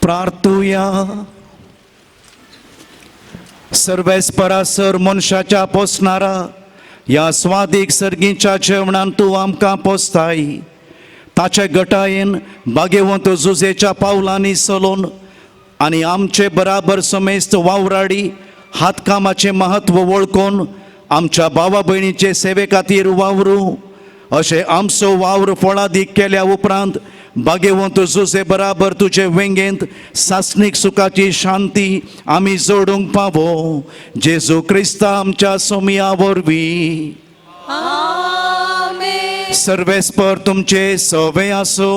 प्रार्थुया. सर्वेस्परा सर मनशाच्या पोसणारा ह्या स्वादीक सर्गीच्या जेवणान तूं आमकां पोसताय. ताचे गटायेन बागेवंत जुजेच्या पावलांनी चलोवन आनी आमचे बराबर समेस्त वावराडी हातकामाचें म्हत्व वळखून आमच्या भावा भयणीचे सेवे खातीर वावरूं. अशें आमचो वावर फळादीक केल्या उपरांत बागेवंत जुजे बराबर तुजे वेंगेंत सासणीक सुखाची शांती आमी जोडूंक पावो. जेजू क्रिस्ता आमच्या सोमिया वरवीं. सर्वेस्पर तुमचे सवे आसो.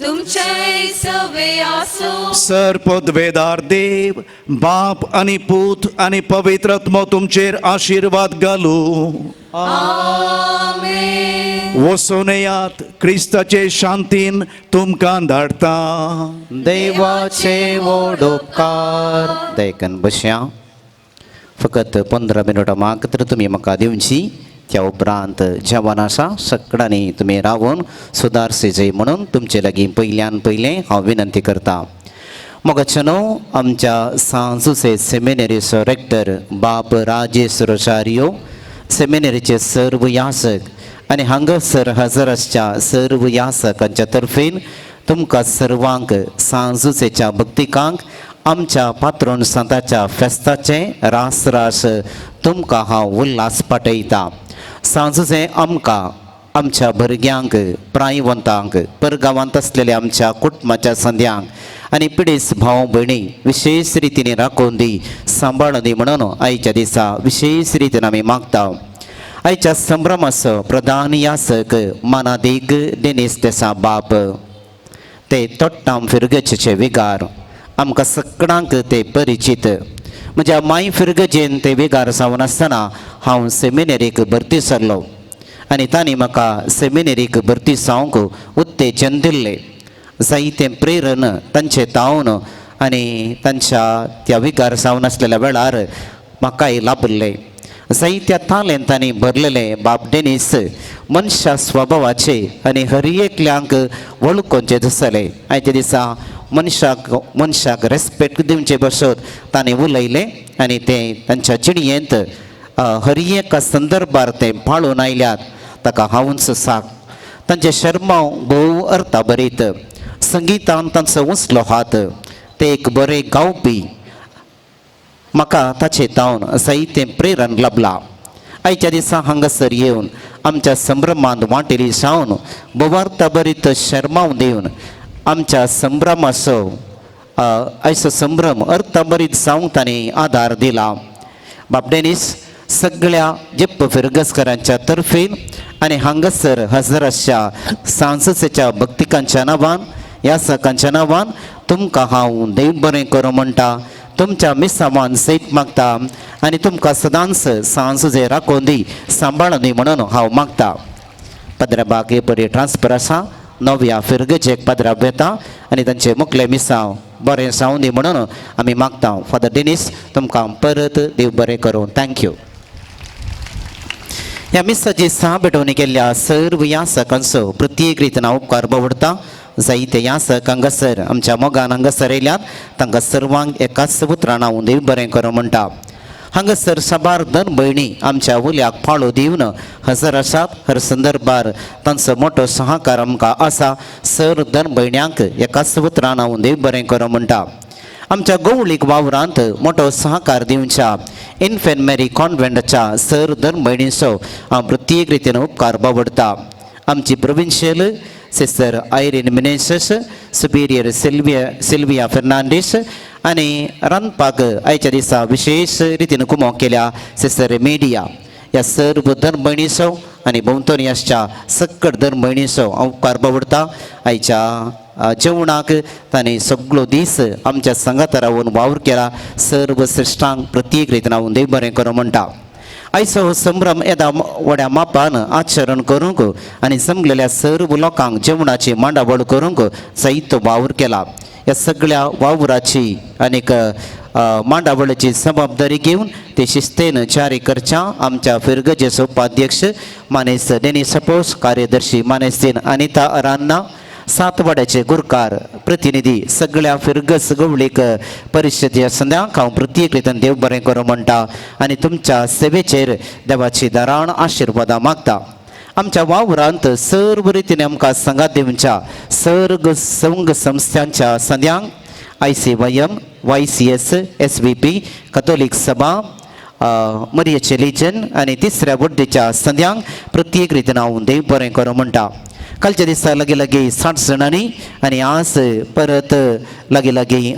तुमचे सवे आसो. सर पदवेदार देव बाप आनी पूत आनी पवित्र आत्मो तुमचेर आशिर्वाद घालू. आमेन. वचून येयात, क्रिस्ताचे शांतीन तुमकां धाडटा. देवाचे व्हड उपकार. दयकन बसया. फकत 15 मिनटां मात्र तुमी म्हाका दिवची. त्या उपरांत जेवण आसा सगळ्यांनी तुमी रावून सुदारचे जाय म्हणून तुमचे लागीं पयल्यान पयलें हांव विनंती करता. मोगाचे न्हू आमच्या सांत जुझे सेमिनरीचो रेक्टर बाप राजेश रोजारियो, सेमिनरीचे सर्व यासक आनी हांगासर हजर आसच्या सर्व यासकांच्या तर्फेन तुमकां सर्वांक सांत जुझेच्या भक्तिकांक आमच्या पात्रोन सांताच्या फेस्ताचें रास रास तुमकां हांव उल्हास पाठयता. सांत जुझे आमकां आमच्या भुरग्यांक प्रायवंतांक परगांवांत आसलेल्या आमच्या कुटुंबाच्या संद्यांक आनी पिडेस्त भाव भयणी विशेश रितीन राखून दी सांबाळून दी म्हणून आयच्या दिसा विशेश रितीन आमी मागता. आयच्या संभ्रमाचो प्रधान यासक मानादीक डेनीस देसा बाप ते तोट्टाम फिरगचेचे विगार आमकां सगळ्यांक ते परिचीत. म्हज्या माय फिरगजेन ते विगार जावन आसतना हांव सेमिनरीक भरती सरलो आनी तांणी म्हाका सेमिनरीक भरती जावंक उत्तेजन दिल्लें. जायतें प्रेरण तांचें तावन आनी तांच्या त्या विगार जावन आसलेल्या वेळार म्हाकाय लाभिल्लें. जायत्या तालेंतांनी भरलेले बाप डेनीस मनशा स्वभावाचे आनी हर एकल्यांक वळखोवचें दिसलें. आयच्या दिसा मनशाक मनशाक रेस्पेक्ट दिवचे बसत तांणी उलयलें आनी ते तांच्या जिणयेंत हर एका संदर्भार ते पाळून आयल्यात. ताका हांवूच साक तांचे शर्मांव भोव अर्था बरीत संगितान तांचो उंचलो हात. ते एक बरे गावपी. म्हाका ताचें तावन जायतें प्रेरण लाबलां. आयच्या दिसा हांगासर येवन आमच्या संभ्रमांत वांटेली जावन भोवार्था बरीत शर्मांव दिवन आमच्या संभ्रमाचो आयचो संभ्रम अर्थाबरीत जावंक तांणी आदार दिला. बाप डेनीस सगळ्या जेप्प फिरगसकरांच्या तर्फेन आनी हांगासर हजर आसच्या सांससेच्या भक्तिकांच्या नांवान यासकांच्या नांवान तुमकां हांव देव बरें करूं म्हणटा. तुमच्या मिसावान सयत मागता आनी तुमकां सदांच सांजुजे राखून दी सांबाळून दी म्हणून हांव मागता. पदराबाग हे बरी ट्रान्सफर आसा नव्या फिरगजेक पदराब येता आनी तांचे मुखले मिसांव बरें जावं दी म्हणून आमी मागता. फादर डेनीस तुमकां परत देव बरें करूं. Thank you. ह्या मिसाची सहा भेटवणी केल्ल्या सर्व यासकांचो प्रत्येक रितीन हांव उपकार बावडटा. जायते यासक हांगासर आमच्या मोगान हांगासर येयल्यात तांकां सर्वांक एकाच उतरान हांव देव बरें करूं म्हणटा. हांगासर साबार धन भयणी आमच्या उल्याक पाळो दिवन हजर आसात. हर संदर्भार तांचो मोटो सहकार आमकां आसा. सर धन भयण्यांक एकाच उतरान हांव देव बरें करूं म्हणटा. आमच्या गवळीक वावरांत मोटो सहकार दिवच्या इन्फेंट मेरी कॉन्व्हेंटाच्या सर धन भयणींचो हांव प्रत्येक रितीन उपकार बावडटा. आमची provincial sister Irene Menezes, superior Sylvia Fernandes आनी रांदपाक आयच्या दिसा विशेश रितीन कुमोक केल्या सिस्टर मेडिया ह्या सर्व धन भयणीचो आनी भोंवतणी आसच्या सक्कड धन भयणीचो हांव उपकार बावडटा. आयच्या जेवणाक तांणी सगळो दीस आमच्या सांगाता रावन वावर केला. सर्व श्रेश्ठांक प्रत्येक रितीन हांव देव बरें करूं म्हणटा. आयचो हो संभ्रम येदा व्हड्या मापान आचरण करूंक आनी जमलेल्या सर्व लोकांक जेवणाची मांडावळ करूंक जायतो वावर केला. ह्या सगळ्या वावराची आनीक मांडावळीची जबाबदारी घेवन ते शिस्तेन जारी करच्या आमच्या फिरगजेचो उपाध्यक्ष मानेस्त डेनी सपोज, कार्यदर्शी मानेस्तीन अनिता अरान्ना, सातवाड्याचे गुरकार प्रतिनिधी सगळ्या फिरगस गवळीक परिशदेच्या संद्यांक हांव प्रत्येक रितीन देव बरें करूं म्हणटा आनी तुमच्या सेवेचेर देवाची दाराण आशिर्वादां मागता. आमच्या वावरांत सर्व रितीन आमकां सांगात दिवच्या सर्ग संघ संस्थांच्या संद्यांक ICYM, YCS, SVP, Catholic सभा, मरियेचे लिजन आनी तिसऱ्या बुड्डीच्या संद्यांक प्रत्येक रितीन हांव देव बरें करूं म्हणटा. कालच्या दिसा लागीं लागीं 60 जाणांनी आनी आज परत लागीं लागीं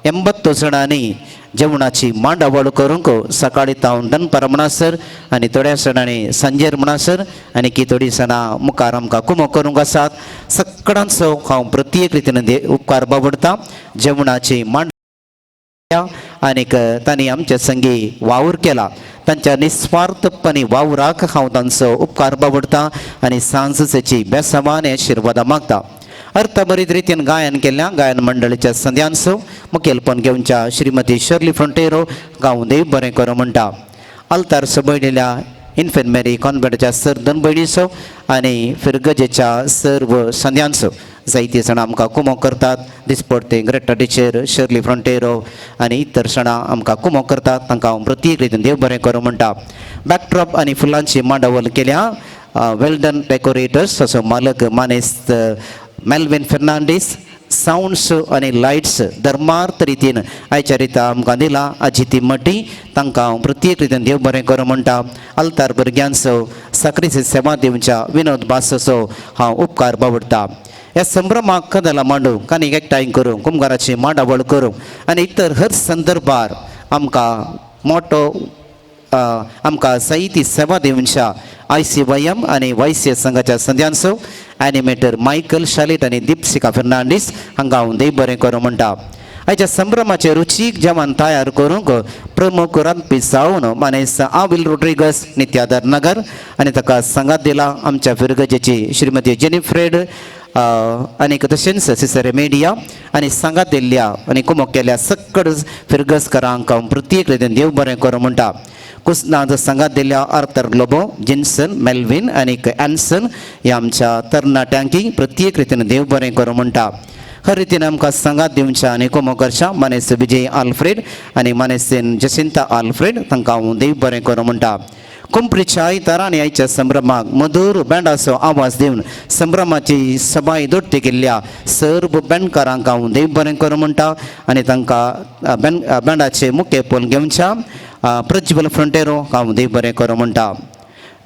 80 जाणांनी जेवणाची मांडावळ करूंक सकाळी तावन दनपार म्हणसर आनी थोड्या जाणांनी सांजेर म्हणसर आनी की थोडीं जाणां मुखार आमकां कुमो करूंक आसात. सगळ्यांचो हांव प्रत्येक रितीन उपकार बाबडटा. जेवणाची मांड आनीक तांणी आमच्या संगी वावर केला तांच्या निस्वार्थपणी वावराक हांव तांचो उपकार बाबडटा आनी सांजची बेसमान आनी आशिर्वादां मागता. अर्थभरीत रितीन गायन केल्ल्या गायन मंडळीच्या संद्यांचो मुखेलपण घेवच्या श्रीमती शर्ली फ्रंटेरो गांव देव बरें करूं म्हणटा. आल्तार सबयलेल्या इन्फेंट मेरी कॉन्वेंटच्या सर दोन भयणीचो आनी फिरगजेच्या सर्व संद्यांचो जायती जाणां आमकां कुमो करतात. दिसपडते ग्रेटा टिचर शर्ली फ्रंटेरो आनी इतर जाणां आमकां कुमो करतात तांकां हांव प्रत्येक रितीन देव बरें करूं म्हणटा. बॅकड्रॉप आनी फुलांची मांडावळ केल्या वेल्डन डेकोरेटर्स असो मालक मानेस्त मेल्विन फेर्नांडीस. सावंड्स आनी लायट्स धर्मार्थ रितीन आयच्या रिता आमकां दिला आजी ती मटी तांकां हांव प्रत्येक रितीन देव बरें करूं म्हणटा. आल्तार भुरग्यांचो साकरीची सेवा दिवच्या विनोद बासचो हांव उपकार बावडटा. ह्या संभ्रमाक कदलां मांडूंक आनी एकठांय करूंक कुमगाराची मांडावळ करूंक आनी इतर हर संदर्भार आमकां मोटो आमकां जायती सेवा दिवच्या ICYM आनी YCS संघाच्या संद्यांचो एनिमेटर मायकल शालेट आनी दीपसिका फेर्नांडीस हांकां हांव देव बरें करूं म्हणटा. आयच्या संभ्रमाचे रुचीक जेवण तयार करूंक प्रमुख रांदपी जावन मानेस्त आविल रोड्रिगस नित्यादर नगर आनी ताका सांगात दिला आमच्या फिरगजेची श्रीमती जेनिफ्रेड आनीक तशेंच सिसरे मेडिया आनी सांगात दिल्ल्या आनी कुमोक केल्ल्या सक्कड फिरगजकारांक हांव प्रत्येक रितीन देव बरें करूं म्हणटा. कुसनाद सांगात दिल्ल्या आर्थर ग्लोबो, जिन्सन, मेल्विन आनीक एन्सन ह्या आमच्या तरणाट्यांकी प्रत्येक रितीन देव बरें करूं म्हणटा. हर रितीन आमकां सांगात दिवच्या आनी कुमो करच्या मानेस्त विजय आल्फ्रेड आनी मानेस्तीन जसिंता आल्फ्रेड तांकां हांव देव बरें करूं म्हणटा. कुंपरीच्या आयतारा आनी आयच्या संभ्रमाक मधूर बँडाचो आवाज दिवन संभ्रमाची सबाय दोट्टी केल्ल्या सर्व बँडकारांक हांव देव बरें करूं म्हणटा आनी तांकां बँडाचे मुखेलपण घेवच्या प्रज्वल फ्रंटेरो हांव देव बरें करूं म्हणटा.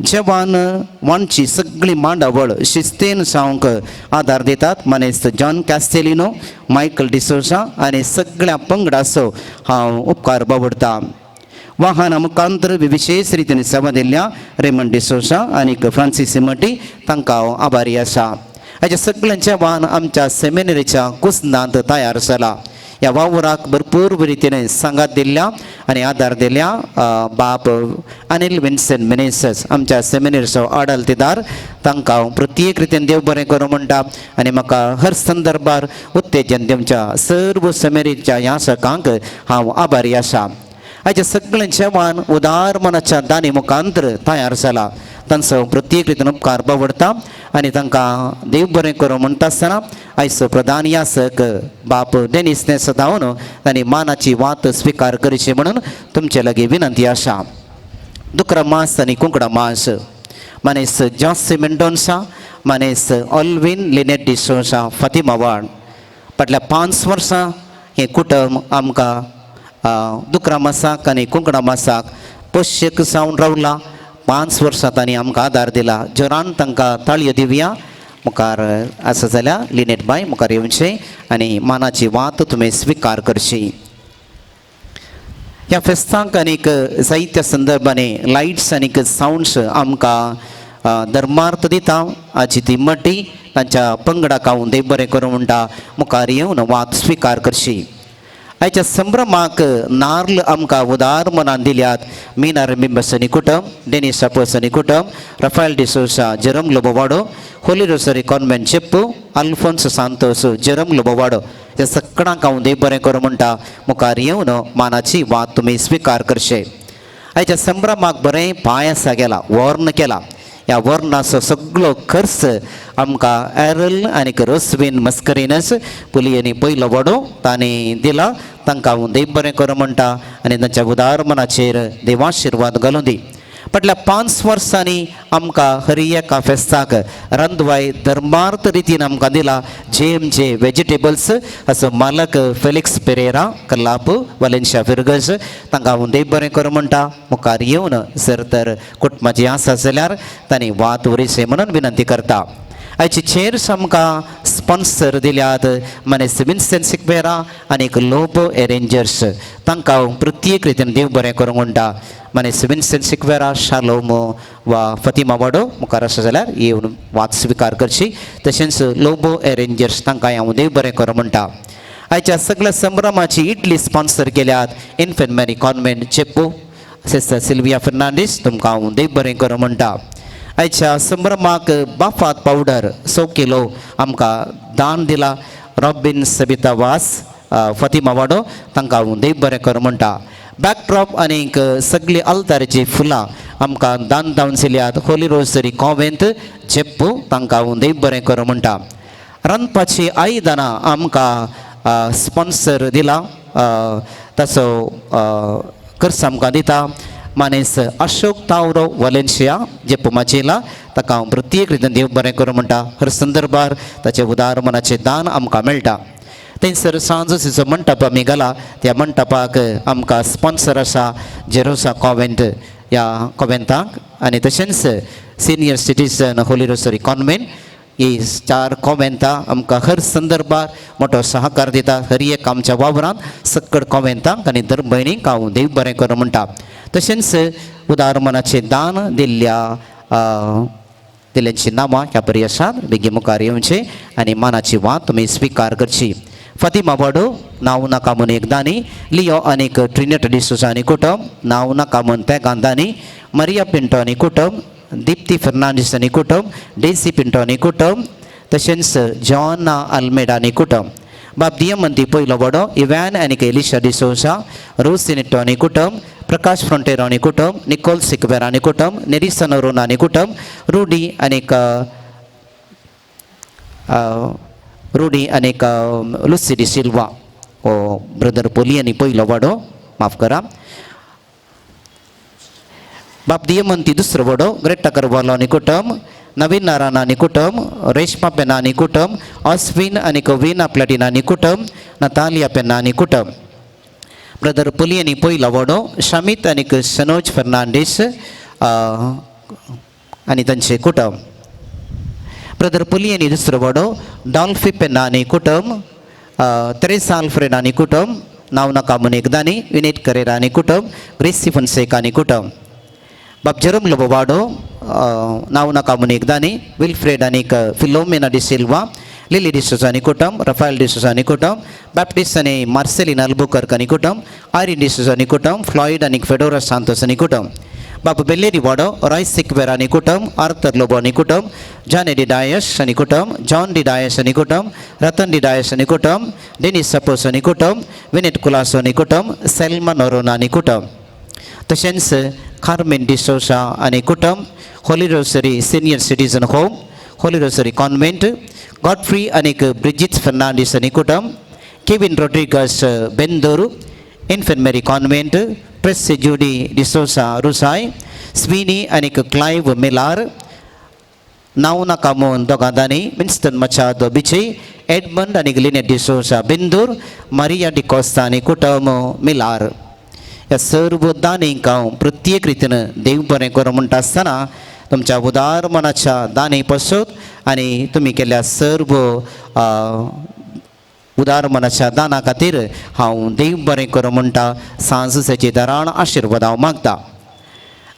जेवण वांची सगळी मांडावळ शिस्तेन जावंक आदार दितात मानेस्त जॉन कॅस्टेलिनो, मायकल डिसोजा आनी सगळ्या पंगडाचो हांव उपकार बावडटा. वाहना मुखांतर विशेष रितीन सेवा दिल्ल्या रेमंड डिसोजा आनी फ्रांसीस मटी तांकां हांव आभारी आसा. हाच्या सगळ्यांचें वाहन आमच्या सेमिनरीच्या कुसनांत तयार जाला. ह्या वावराक भरपूर रितीन सांगात दिल्ल्या आनी आदार दिल्ल्या बाप अनिल विन्सन मिनेसस आमच्या सेमिनरीचो आडलतेदार तांकां हांव प्रत्येक रितीन देव बरें करूं म्हणटा आनी म्हाका हर संदर्भार उत्तेजन दिवच्या सर्व सेमिनरीच्या ह्या सकांक हांव आभारी आसा. आयच्या सगळ्यांचें वान उदार मनाच्या दानी मुखांतर तयार जाला तांचो प्रत्येक रितीन उपकार बावडटा आनी तांकां देव बरें करूं म्हणटा आसतना आयचो प्रधान यासक बाप डेनिस नेसदावन तांणी मानाची वात स्विकार करची म्हणून तुमचे लागीं विनंती आसा. दुकरा मास आनी कुंकडा मास मानेस जॉसी मेंडोन्सा, मानेस ऑल्विन लिनेट डिसोजा, फातिमा वाड फाटल्या 5 वर्सां हें कुटुंब आमकां दुकरा मासाक आनी कुंकडा मासाक पोशक जावन रावला. 5 वर्सां तांणी आमकां आदार दिला. जोरान तांकां ताळयो दिवया. मुखार आसा जाल्यार लिनेट बाय मुखार येवचें आनी मानाची वात तुमी स्विकार करची. ह्या फेस्तांक आनीक जायत्या संदर्भांनी लायट्स आनीक सावंड्स आमकां धर्मार्थ दिता. आजी ती मटी तांच्या पंगडाक हांव देव बरें करूं म्हणटा मुखार येवन वात स्विकार करची. आयच्या संभ्रमाक नार्ल आमकां उदार मनान दिल्यात मीना रेमिंबसनी कुटुंब, डेनिस अपोसनी कुटुंब, Raphael D'Souza, Jerome Lobovado, Holy Rosary Convent Cheppu, Alphonse Santos, Jerome Lobovado ह्या सगळ्यांक हांव देव बरें करूं म्हणटा मुखार येवन मानाची वात तुमी स्विकार करचे. आयच्या संभ्रमाक बरें पांयसा गेला, वॉर्न केला. ह्या वर्णाचो सगळो खर्च आमकां एरल आनीक रोसवीन मस्करीनस पुलयेनी पयलो वडो तांणी दिला. तांकां हांव देव बरें करूं म्हणटा आनी तांच्या उदार मनाचेर देवाशिर्वाद घालूं दी. फाटल्या 5 वर्सांनी आमकां हर एका फेस्ताक रांदवाय धर्मार्थ रितीन आमकां दिला. जे एम जे वेजिटेबल्स असो मालक फेलिक्स पेरेरा कल्लाप वालेन्शिया फिरगज तांकां हांव देव बरें करूं म्हणटा. मुखार येवन जर तर कुटुंबाची आसा जाल्यार तांणी वात उरयची म्हणून विनंती करता. आयची चेयर्स आमकां स्पॉन्सर दिल्यात मानेस्त विन्सेंट सिक्वेरा आनीक लोबो एरेंजर्स तांकां हांव प्रत्येक रितीन देव बरें करूंक म्हणटा. मानेस्त विन्सेंट सिक्वेरा शालोम वा फतिमा वाडो मुखार आसा जाल्यार येवन वात स्विकार करची. तशेंच लोबो एरेंजर्स तांकां हांव देव बरें करूं म्हणटा. आयच्या सगळ्या संभ्रमाची इडली स्पॉन्सर केल्यात Infant Mary Convent Cheppu sister Sylvia Fernandes तुमकां हांव देव बरें करूं म्हणटा. आयच्या संभ्रमाक बाफात पावडर 100 किलो आमकां दान दिला रॉबिन सबिता वास फतिमा वाडो तांकां हांव देव बरें करूं म्हणटा. बॅकड्रॉप आनीक सगळीं अल्ताराचीं फुलां आमकां दान धावन दिल्यात होली रोजरी कॉवेंत चेप्पू तांकां हांव देव बरें करूं म्हणटा. रांदपाचीं आयदनां आमकां स्पॉन्सर दिला ताचो खर्च आमकां दिता मानेस अशोक तावरो वालेन्शिया जेप्पू माचेला ताका हांव प्रत्येक रितीन देव बरें करूं म्हणटा. हर संदर्भार ताचें उदार मनाचें दान आमकां मेळटा. थंयसर सांजोसीचो मंटप आमी घाला त्या मंटपाक आमकां स्पॉन्सर आसा जेरोसा कॉवेंट ह्या कॉवेंताक आनी तशेंच senior citizen Holy Rosary convent ही 4 कॉवेंतां आमकां हर संदर्भार मोटो सहकार दिता. हर एक आमच्या वावरांत सक्कड कॉवेंतांक आनी दर भयणींक हांव देव बरें करूं म्हणटा. तशेंच उदार मनाचें दान दिल्ल्या दिल्ल्यांची नांवां ह्या परी आसात बेगीन मुखार येवचें आनी मानाची वात तुमी स्विकार करची. फातिमा वाडो नांव नाका म्हूण एक दानी लियो आनीक ट्रिनेट डिसोजा आनी कुटुंब नांव नाका म्हूण पेगान दानी मरिया पिंटो आनी कुटुंब दीप्ती फर्नांडीस आनी कुटुंब डेसी पिंटो आनी कुटुंब तशेंच जॉना आल्मेडा आनी कुटुंब बाब दियमंती पयलो वडो इव्हॅन आनी एलिशा डिसोजा रोसी निट्टो आनी कुटुंब प्रकाश फ्रंटेरो आनी कुटुंब निकोल सिक्वेरा आनी कुटुंब नेरिसा नोरोना आनी कुटुंब रुडी आनीक लुसी डी सिल्वा हो ब्रदर पोली आनी पयलो वाडो माफ करा बाब दियमंती दुसरो वडो ग्रेटा करवालो आनी कुटुंब नवीन नारायण आनी कुटुंब रेश्मा पेन्ना आनी कुटुंब ऑस्विन आनी वीना प्लॅटिना आनी कुटुंब नतालिया पेन्ना आनी कुटुंब ब्रदर पुली आनी पयलो वडो शमित आनी सनोज फर्नांडीस आनी तांचे कुटुंब ब्रदर पुली आनी दुसरो वडो डॉल्फी पेन्ना आनी कुटुंब तेरेसा आल्फ्रेड आनी कुटुंब नांव नाका म्हूण एक दानी विनीत करेरा आनी कुटुंब ग्रेसी फोन्सेका आनी कुटुंब बाब जेरोम लोबो वाडो नांव नाका म्हूण एक दानी विल्फ्रेड आनीक फिलोमेना डिसिल्वा लिली डिसोजा आनी कुटुंब रफायल डिसोजा आनी कुटुंब बॅप्टिस्ट आनी मार्सेलिन अल्बुकर्क आनी कुटुंब आयरीन डिसोजा आनी कुटुंब फ्लॉयड आनी फेडोरा सांतोस आनी कुटुंब बाबू बेल्लेरी वाडो रॉय सिक्वेर आनी कुटुंब आर्थर लोबो आनी कुटुंब जॉन डी डायस आनी कुटुंब जॉन डी डायस आनी कुटुंब रतन डी डायस आनी कुटुंब डेनिस सपोस आनी कुटुंब विनीत कुलासो आनी कुटुंब सेल्मा नोरोना आनी कुटुंब तशेंच कार्मेन डिसोजा आनी कुटुंब Holy Rosary senior citizen home Holy Rosary convent Godfrey आनीक ब्रिजीत फर्नांडीस आनी कुटुंब Kevin Rodrigues Bendur Infant Mary convent Tracy Judy D'Souza Rusai Sweeney आनीक क्लायव मिलार नांव नाका म्हूण दोगां दानी विन्स्टन मचादो बिचे एडमंड आनी लिनेट डिसोजा बेंदूर मारिया डिकोस्ता आनी कुटुंब मिलार. ह्या सर्व दानींक हांव प्रत्येक रितीन देव बरें करूं म्हणटा आसतना तुमच्या उदार मनाच्या दानी पसत आनी तुमी केल्ल्या सर्व उदार मनाच्या दाना खातीर हांव देव बरें करूं म्हणटा. सांजूसाची दारान आशिर्वाद हांव मागता.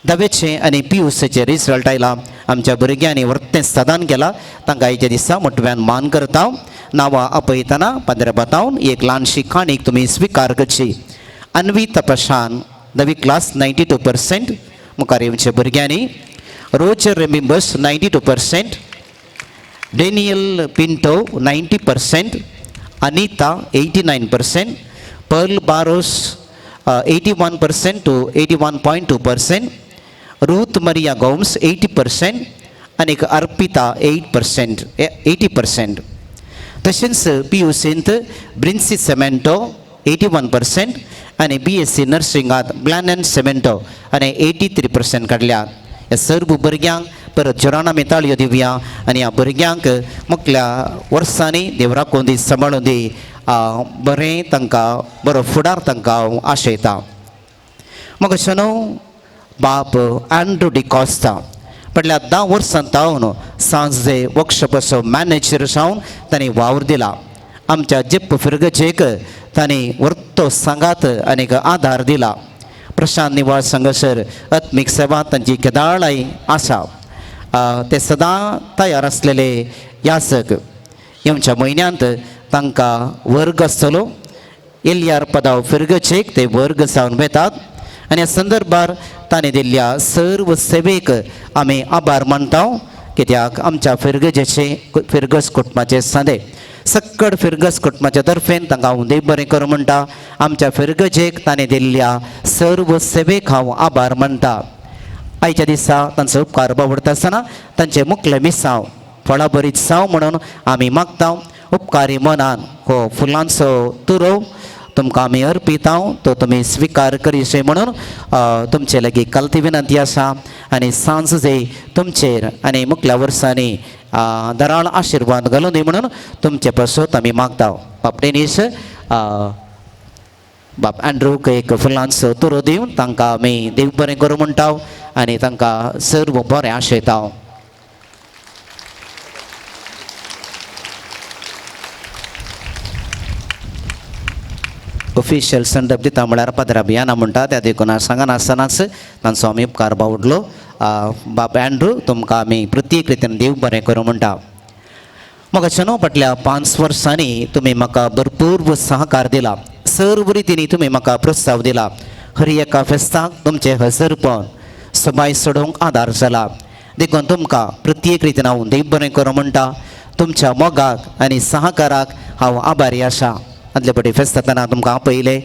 धावेचे आनी पियुसाचे रिजल्ट आयला. आमच्या भुरग्यांनी वर्तें सदान केलां. तांकां आयच्या दिसा मोटव्यान मान करता. नांवां आपयतना पाद्रे बतावन एक ल्हानशी काणीक तुमी स्विकार करची. अन्वी तपशान धावी क्लास 92% मुखार येवचे भुरग्यांनी. Roger Remimbus 92%, Daniel Pinto 90%, Anita 89%, Pearl Barros 81% to 81.2%, Ruth Maria Gomes 80%, आनीक अर्पिता 8%, 80%. तशेंच पी you सींत ब्रिन्सी सेमेंटो 81% आनी बी एस सी नर्सिंगांत ब्लॅनन सेमेंटो आनी 83% काडल्यात. ह्या सर्व भुरग्यांक परत जोरान आमी ताळयो दिवया आनी ह्या भुरग्यांक मुखल्या वर्सांनी देव राखून दी, सांबाळून दी, बरें तांकां बरो फुडार तांकां हांव आशयता. म्हाका शनो बाप अँड्रू डिकॉस्ता फाटल्या 10 वर्सां तावन सांजे वर्कशॉपाचो मॅनेजर जावन तांणी वावर दिला. आमच्या जेप्प फिरगजेक तांणी वर्तो सांगात आनीक आदार दिला. प्रशांत निवास हांगासर आत्मीक सेवा तांची केदाळाय आसा. ते सदां तयार आसलेले यासक. येवच्या म्हयन्यांत तांकां वर्ग आसतलो. एलियार पदाव फिरगजेक ते वर्ग जावन वेतात आनी ह्या संदर्भार तांणी दिल्ल्या सर्व सेवेक आमी आभार मानता, कित्याक आमच्या फिरगजेचे फिरगज कुटुंबाचे सांदे सक्कड फिरगज कुटुंबाच्या तर्फेन तांकां हांव देव बरें करूं म्हणटा. आमच्या फिरगजेक तांणी दिल्ल्या सर्व सेवेक हांव आभार मानता. आयच्या दिसा तांचो उपकार बावडटा आसतना तांचे मुखले मिसांव फळां बरीत जावं म्हणून आमी मागता. उपकारी मनान हो फुलांचो तुरो तुमकां आमी अर्पिता, तो तुमी स्विकार करीशे म्हणून तुमचे लागीं कालती विनंती आसा. आनी सांज जे तुमचेर आनी मुखल्या वर्सांनी दराळ आशिर्वाद घालूं दी म्हणून तुमचे पासत आमी मागता. बाप डेनीस बाप अँड्रूक एक फुलांचो तुरो दिवन तांकां आमी देव बरें करूं म्हणटा आनी तांकां सर्व बरें आशयता. ऑफिशियल संदर्भ दिता म्हळ्यार पाद्रा बियाना म्हणटा, त्या देखून सांगनासतनाच तांचो आमी उपकार बावडलो. बाप अँड्रू तुमकां आमी प्रत्येक रितीन देव बरें करूं म्हणटा. म्हाका शनो फाटल्या 5 वर्सांनी तुमी म्हाका भरपूर सहकार दिला. सर्व रितींनी तुमी म्हाका प्रोत्साव दिला. हर एका फेस्ताक तुमचें हजरपण सबाय सोडोवंक आदार जाला. देखून तुमकां प्रत्येक रितीन हांव देव बरें करूं म्हणटा. तुमच्या मोगाक आनी सहकाराक हांव आभारी आसा. आदले फावटी फेस्तातना तुमकां आपयलें,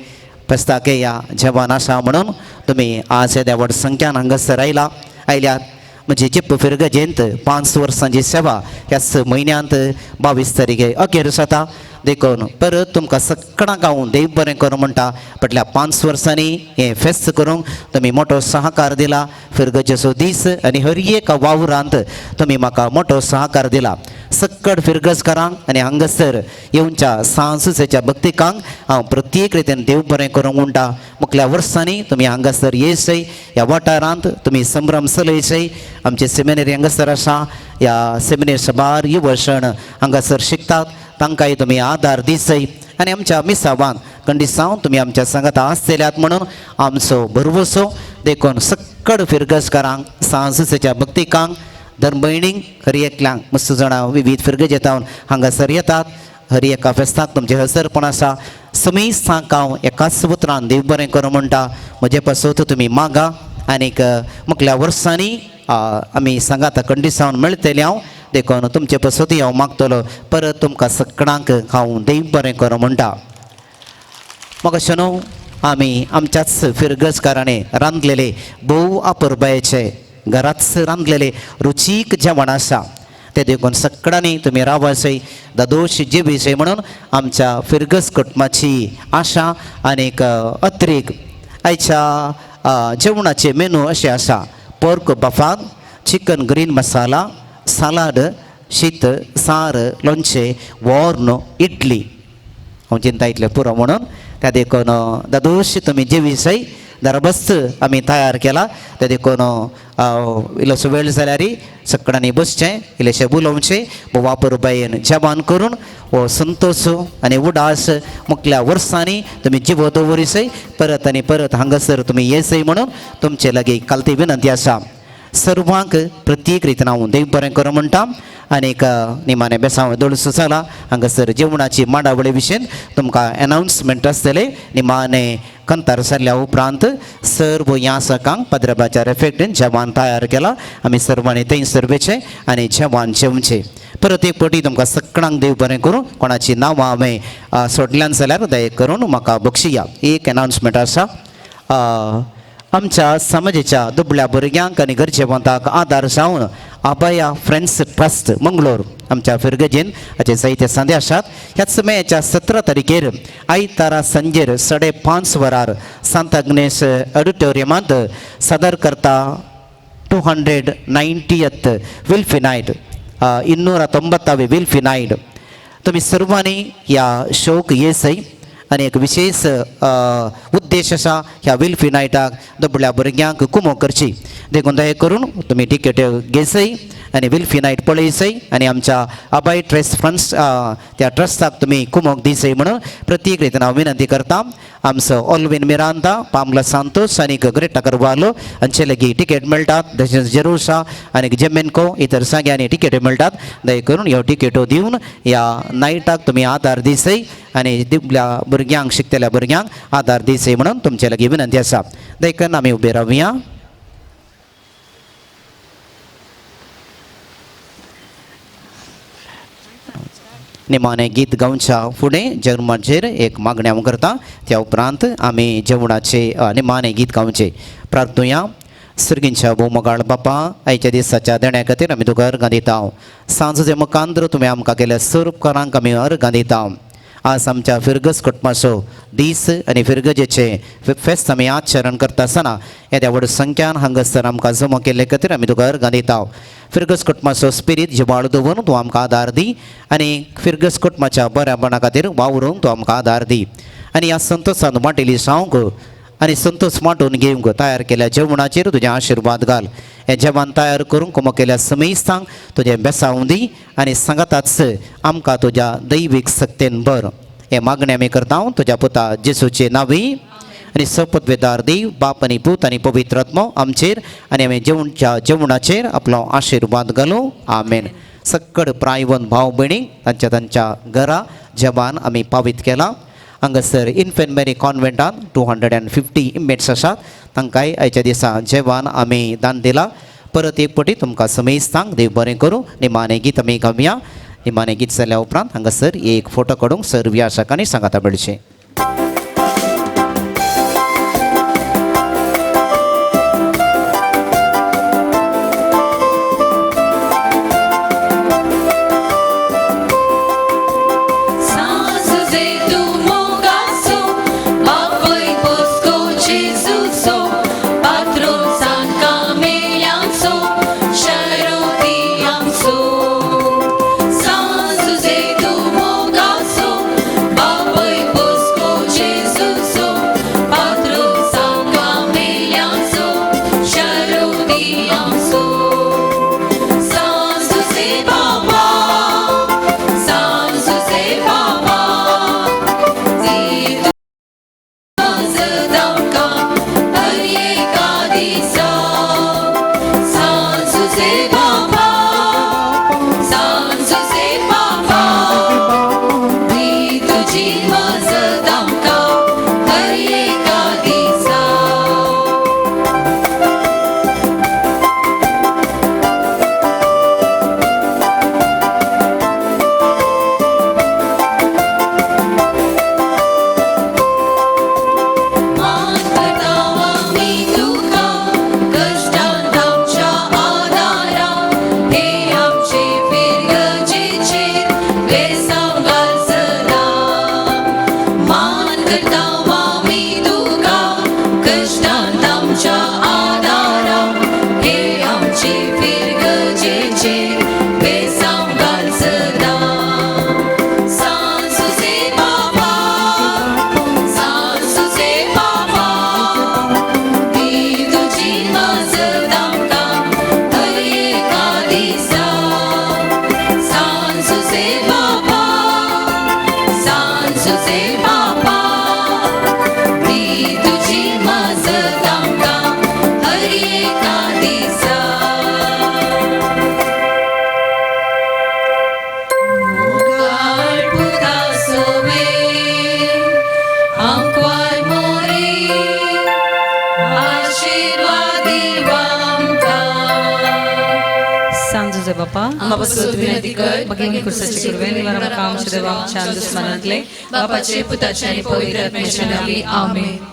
फेस्ताक या जेवण आसा म्हणून तुमी आज येद्या व्हड संख्यान हांगासर आयल्यात. म्हणजे जेप्प फिरगजेंत 5 वर्सांची सेवा ह्याच म्हयन्यांत 22 तारखे अखेर जाता. देखून परत तुमकां सगळ्यांक हांव देव बरें करूं म्हणटा. फाटल्या 5 वर्सांनी हें फेस्त करूंक तुमी मोटो सहकार दिला. फिरगजेचो दीस आनी हर एका वावरांत तुमी म्हाका मोटो सहकार दिला. सक्कड फिरगजकारांक आनी हांगासर येवच्या सांजुसेच्या भक्तिकांक हांव प्रत्येक रितीन देव बरें करूंक म्हणटा. मुखल्या वर्सांनी तुमी हांगासर येयसय, ह्या वाठारांत तुमी संभ्रम चलयसय. आमचे सेमिनेरी हांगासर आसा, ह्या सेमिनेर साबार युवशण हांगासर शिकतात, तांकांय तुमी आदार दिसय. आनी आमच्या मिसावान कंडिसांव तुमी आमच्या सांगाता आसतल्यात म्हणून आमचो भरवसो. देखून सक्कड फिरगजकारांक, सांजुसेच्या भक्तिकांक, धर्मभयणींक, हर एकल्यांक मस्त जाणां विवीध फिरगजेतावन हांगासर येतात. हर एका फेस्ताक तुमचें हजरपण आसा. समेस्तांक हांव एकाच उतरान देव बरें करूं म्हणटा. म्हजे पासत तुमी मागा आनीक मुखल्या वर्सांनी आमी सांगाता कंडिसावन मेळटले हांव. देखून तुमचे पासत हांव मागतलो. परत तुमकां सगळ्यांक हांव देव बरें करूं म्हणटा. म्हाका शनो आमी आमच्याच फिरगजकारांनी रांदलेले भोव अपुरबायेचे घराच रांदलेले रुचीक जेवण आसा. ते देखून सगळ्यांनी तुमी रावासय, दादोश जेवीसय म्हणून आमच्या फिरगज कुटुंबाची आशा आनीक अत्रीक. आयच्या जेवणाचे मेनू अशें आसा: pork bafad, chicken green masala, salad, शीत, सार, लोणचें, वॉर्न, इडली. हांव चिंता इतलें पुरो म्हणून त्या देखून दादोश तुमी जेवीसय. दरबस्त आमी तयार केला. ते देखून इल्लोसो वेळ जाल्यार सगळ्यांनी बसचें, इल्लेशें उलोवचें, वापरबायेन जेवण करून हो संतोश आनी उडास मुखल्या वर्सांनी तुमी जिवो दवरिसय. परत आनी परत हांगासर तुमी येसय म्हणून तुमचे लागीं कालती विनंती आसा. सर्वांक प्रत्येक रितीन हांव देव बरें करूं म्हणटा. आनीक निमाणें बेसांव दोळसो जाला. हांगासर जेवणाची मांडावळी विशीं तुमकां एनावन्समेंट आसतलें. निमाणें कंतार जाल्ल्या उपरांत सर्व यासकांक पद्रबाच्या रेफेक्टीन जेवण तयार केलां. आमी सर्वांनी थंयसर वचचें आनी जेवण जेवचें. परत एक पटी तुमकां सगळ्यांक देव बरें करूं. कोणाची नांवां हांवें सोडल्यान जाल्यार दया करून म्हाका बक्षिया. एक एनावन्समेंट आसा. आमच्या समाजाच्या दुबळ्या भुरग्यांक आनी गरजेवंताक आदार जावन अभया फ्रेंड्स ट्रस्ट मंगलोर आमच्या फिरगजेन हाचे जायते संदे आसात. ह्याच मेच्या 17 तारखेर आयतारा सांजेर 5:30 वरार सांत आग्नेस ऑडिटोरियमांत सादर करता 290th विल्फी नायट, 290वे विल्फी नायट. तुमी सर्वांनी ह्या शोक येसय आनी एक विशेष उद्देश आसा ह्या विल्फी नायटाक दुबळ्या भुरग्यांक कुमो करची, देखून दया करून तुमी टिकेट घेसय आनी विल्फी नायट पळयसय आनी आमच्या अभय ट्रस्ट फंड्स त्या ट्रस्टाक तुमी कुमोक दिसय म्हणून प्रत्येक रितीन हांव विनंती करता. आमचो ऑलवीन मिरांदा, पामला सांतोस आनी ग्रेटा करवालो हांचे लागीं टिकेट मेळटात, तशेंच जेरुसा आनी जेमेनको इतर जाग्यांनी टिकेटी मेळटात. दया करून ह्यो टिकेटो दिवन ह्या नायटाक तुमी आदार दिसय आनी दुबळ्या भुरग्यांक शिकतल्या भुरग्यांक आदार दिसय म्हणून तुमचे लागीं विनंती आसा. देखून आमी उबे रावया. निमाणे गीत गावच्या फुडें जर्माचेर एक मागणें हांव करता, त्या उपरांत आमी जेवणाचे निमाणे गीत गावचें. प्रार्थुया. सर्गींच्या भोवमगाळ बापा, आयच्या दिसाच्या देण्या खातीर आमी तुका अर्गां दिता. सांजचे मुखांतर तुवें आमकां केल्या सर्व उपकारांक आमी अर्गां दिता. आज आमच्या फिरगज कुटुंबाचो दीस आनी फिरगजेचें फेस्त आमी आचरण करता आसतना येद्या व्हड संख्यान हांगासर आमकां जमा केल्ले खातीर आमी तुका अर्गां दिता. फिरगज कुटुंबाचो स्पिरीत जिवाळ दवरून तूं आमकां आदार दी आनी फिरगज कुटुंबाच्या बऱ्यापणा खातीर वावरूंक तूं आमकां आदार दी आनी ह्या संतोशान वांटेली सावंक आनी संतोष वांटून घेवंक तयार केल्या जेवणाचेर तुजें आशिर्वाद घाल. हें जेवण तयार करूंक कुमो केल्या समेस्तांक तुजें बेसावूं दी आनी सांगाताच आमकां तुज्या दैवीक सक्तेन भर. हें मागणें आमी करता तुज्या पुता जेसूचे नांवी आनी सपदवेदार देव बाप आनी पूत आनी पवित्र आत्मो आमचेर आनी आमी जेवणच्या जेवणाचेर आपलो आशिर्वाद घालूं. आमेन. सक्कड प्रायवन भाव भयणी तांच्या तांच्या घरा जेवण आमी पावीत केलां. हांगासर इन्फेंट मेरी कॉन्वेंटान 250 इनमेट्स आसात, तांकांय आयच्या दिसा जेवण आमी दान दिलां. परत एक पटी तुमकां समेस्तांक देव बरें करूं. निमाणें गीत आमी गावया. निमाणें गीत जाल्या उपरांत हांगासर एक फोटो काडूंक सर्व आशाकांनी सांगाता मेळचें. बापाचे पुताचे आनी पवित्र आत्म्याच्या नांवी आमेन.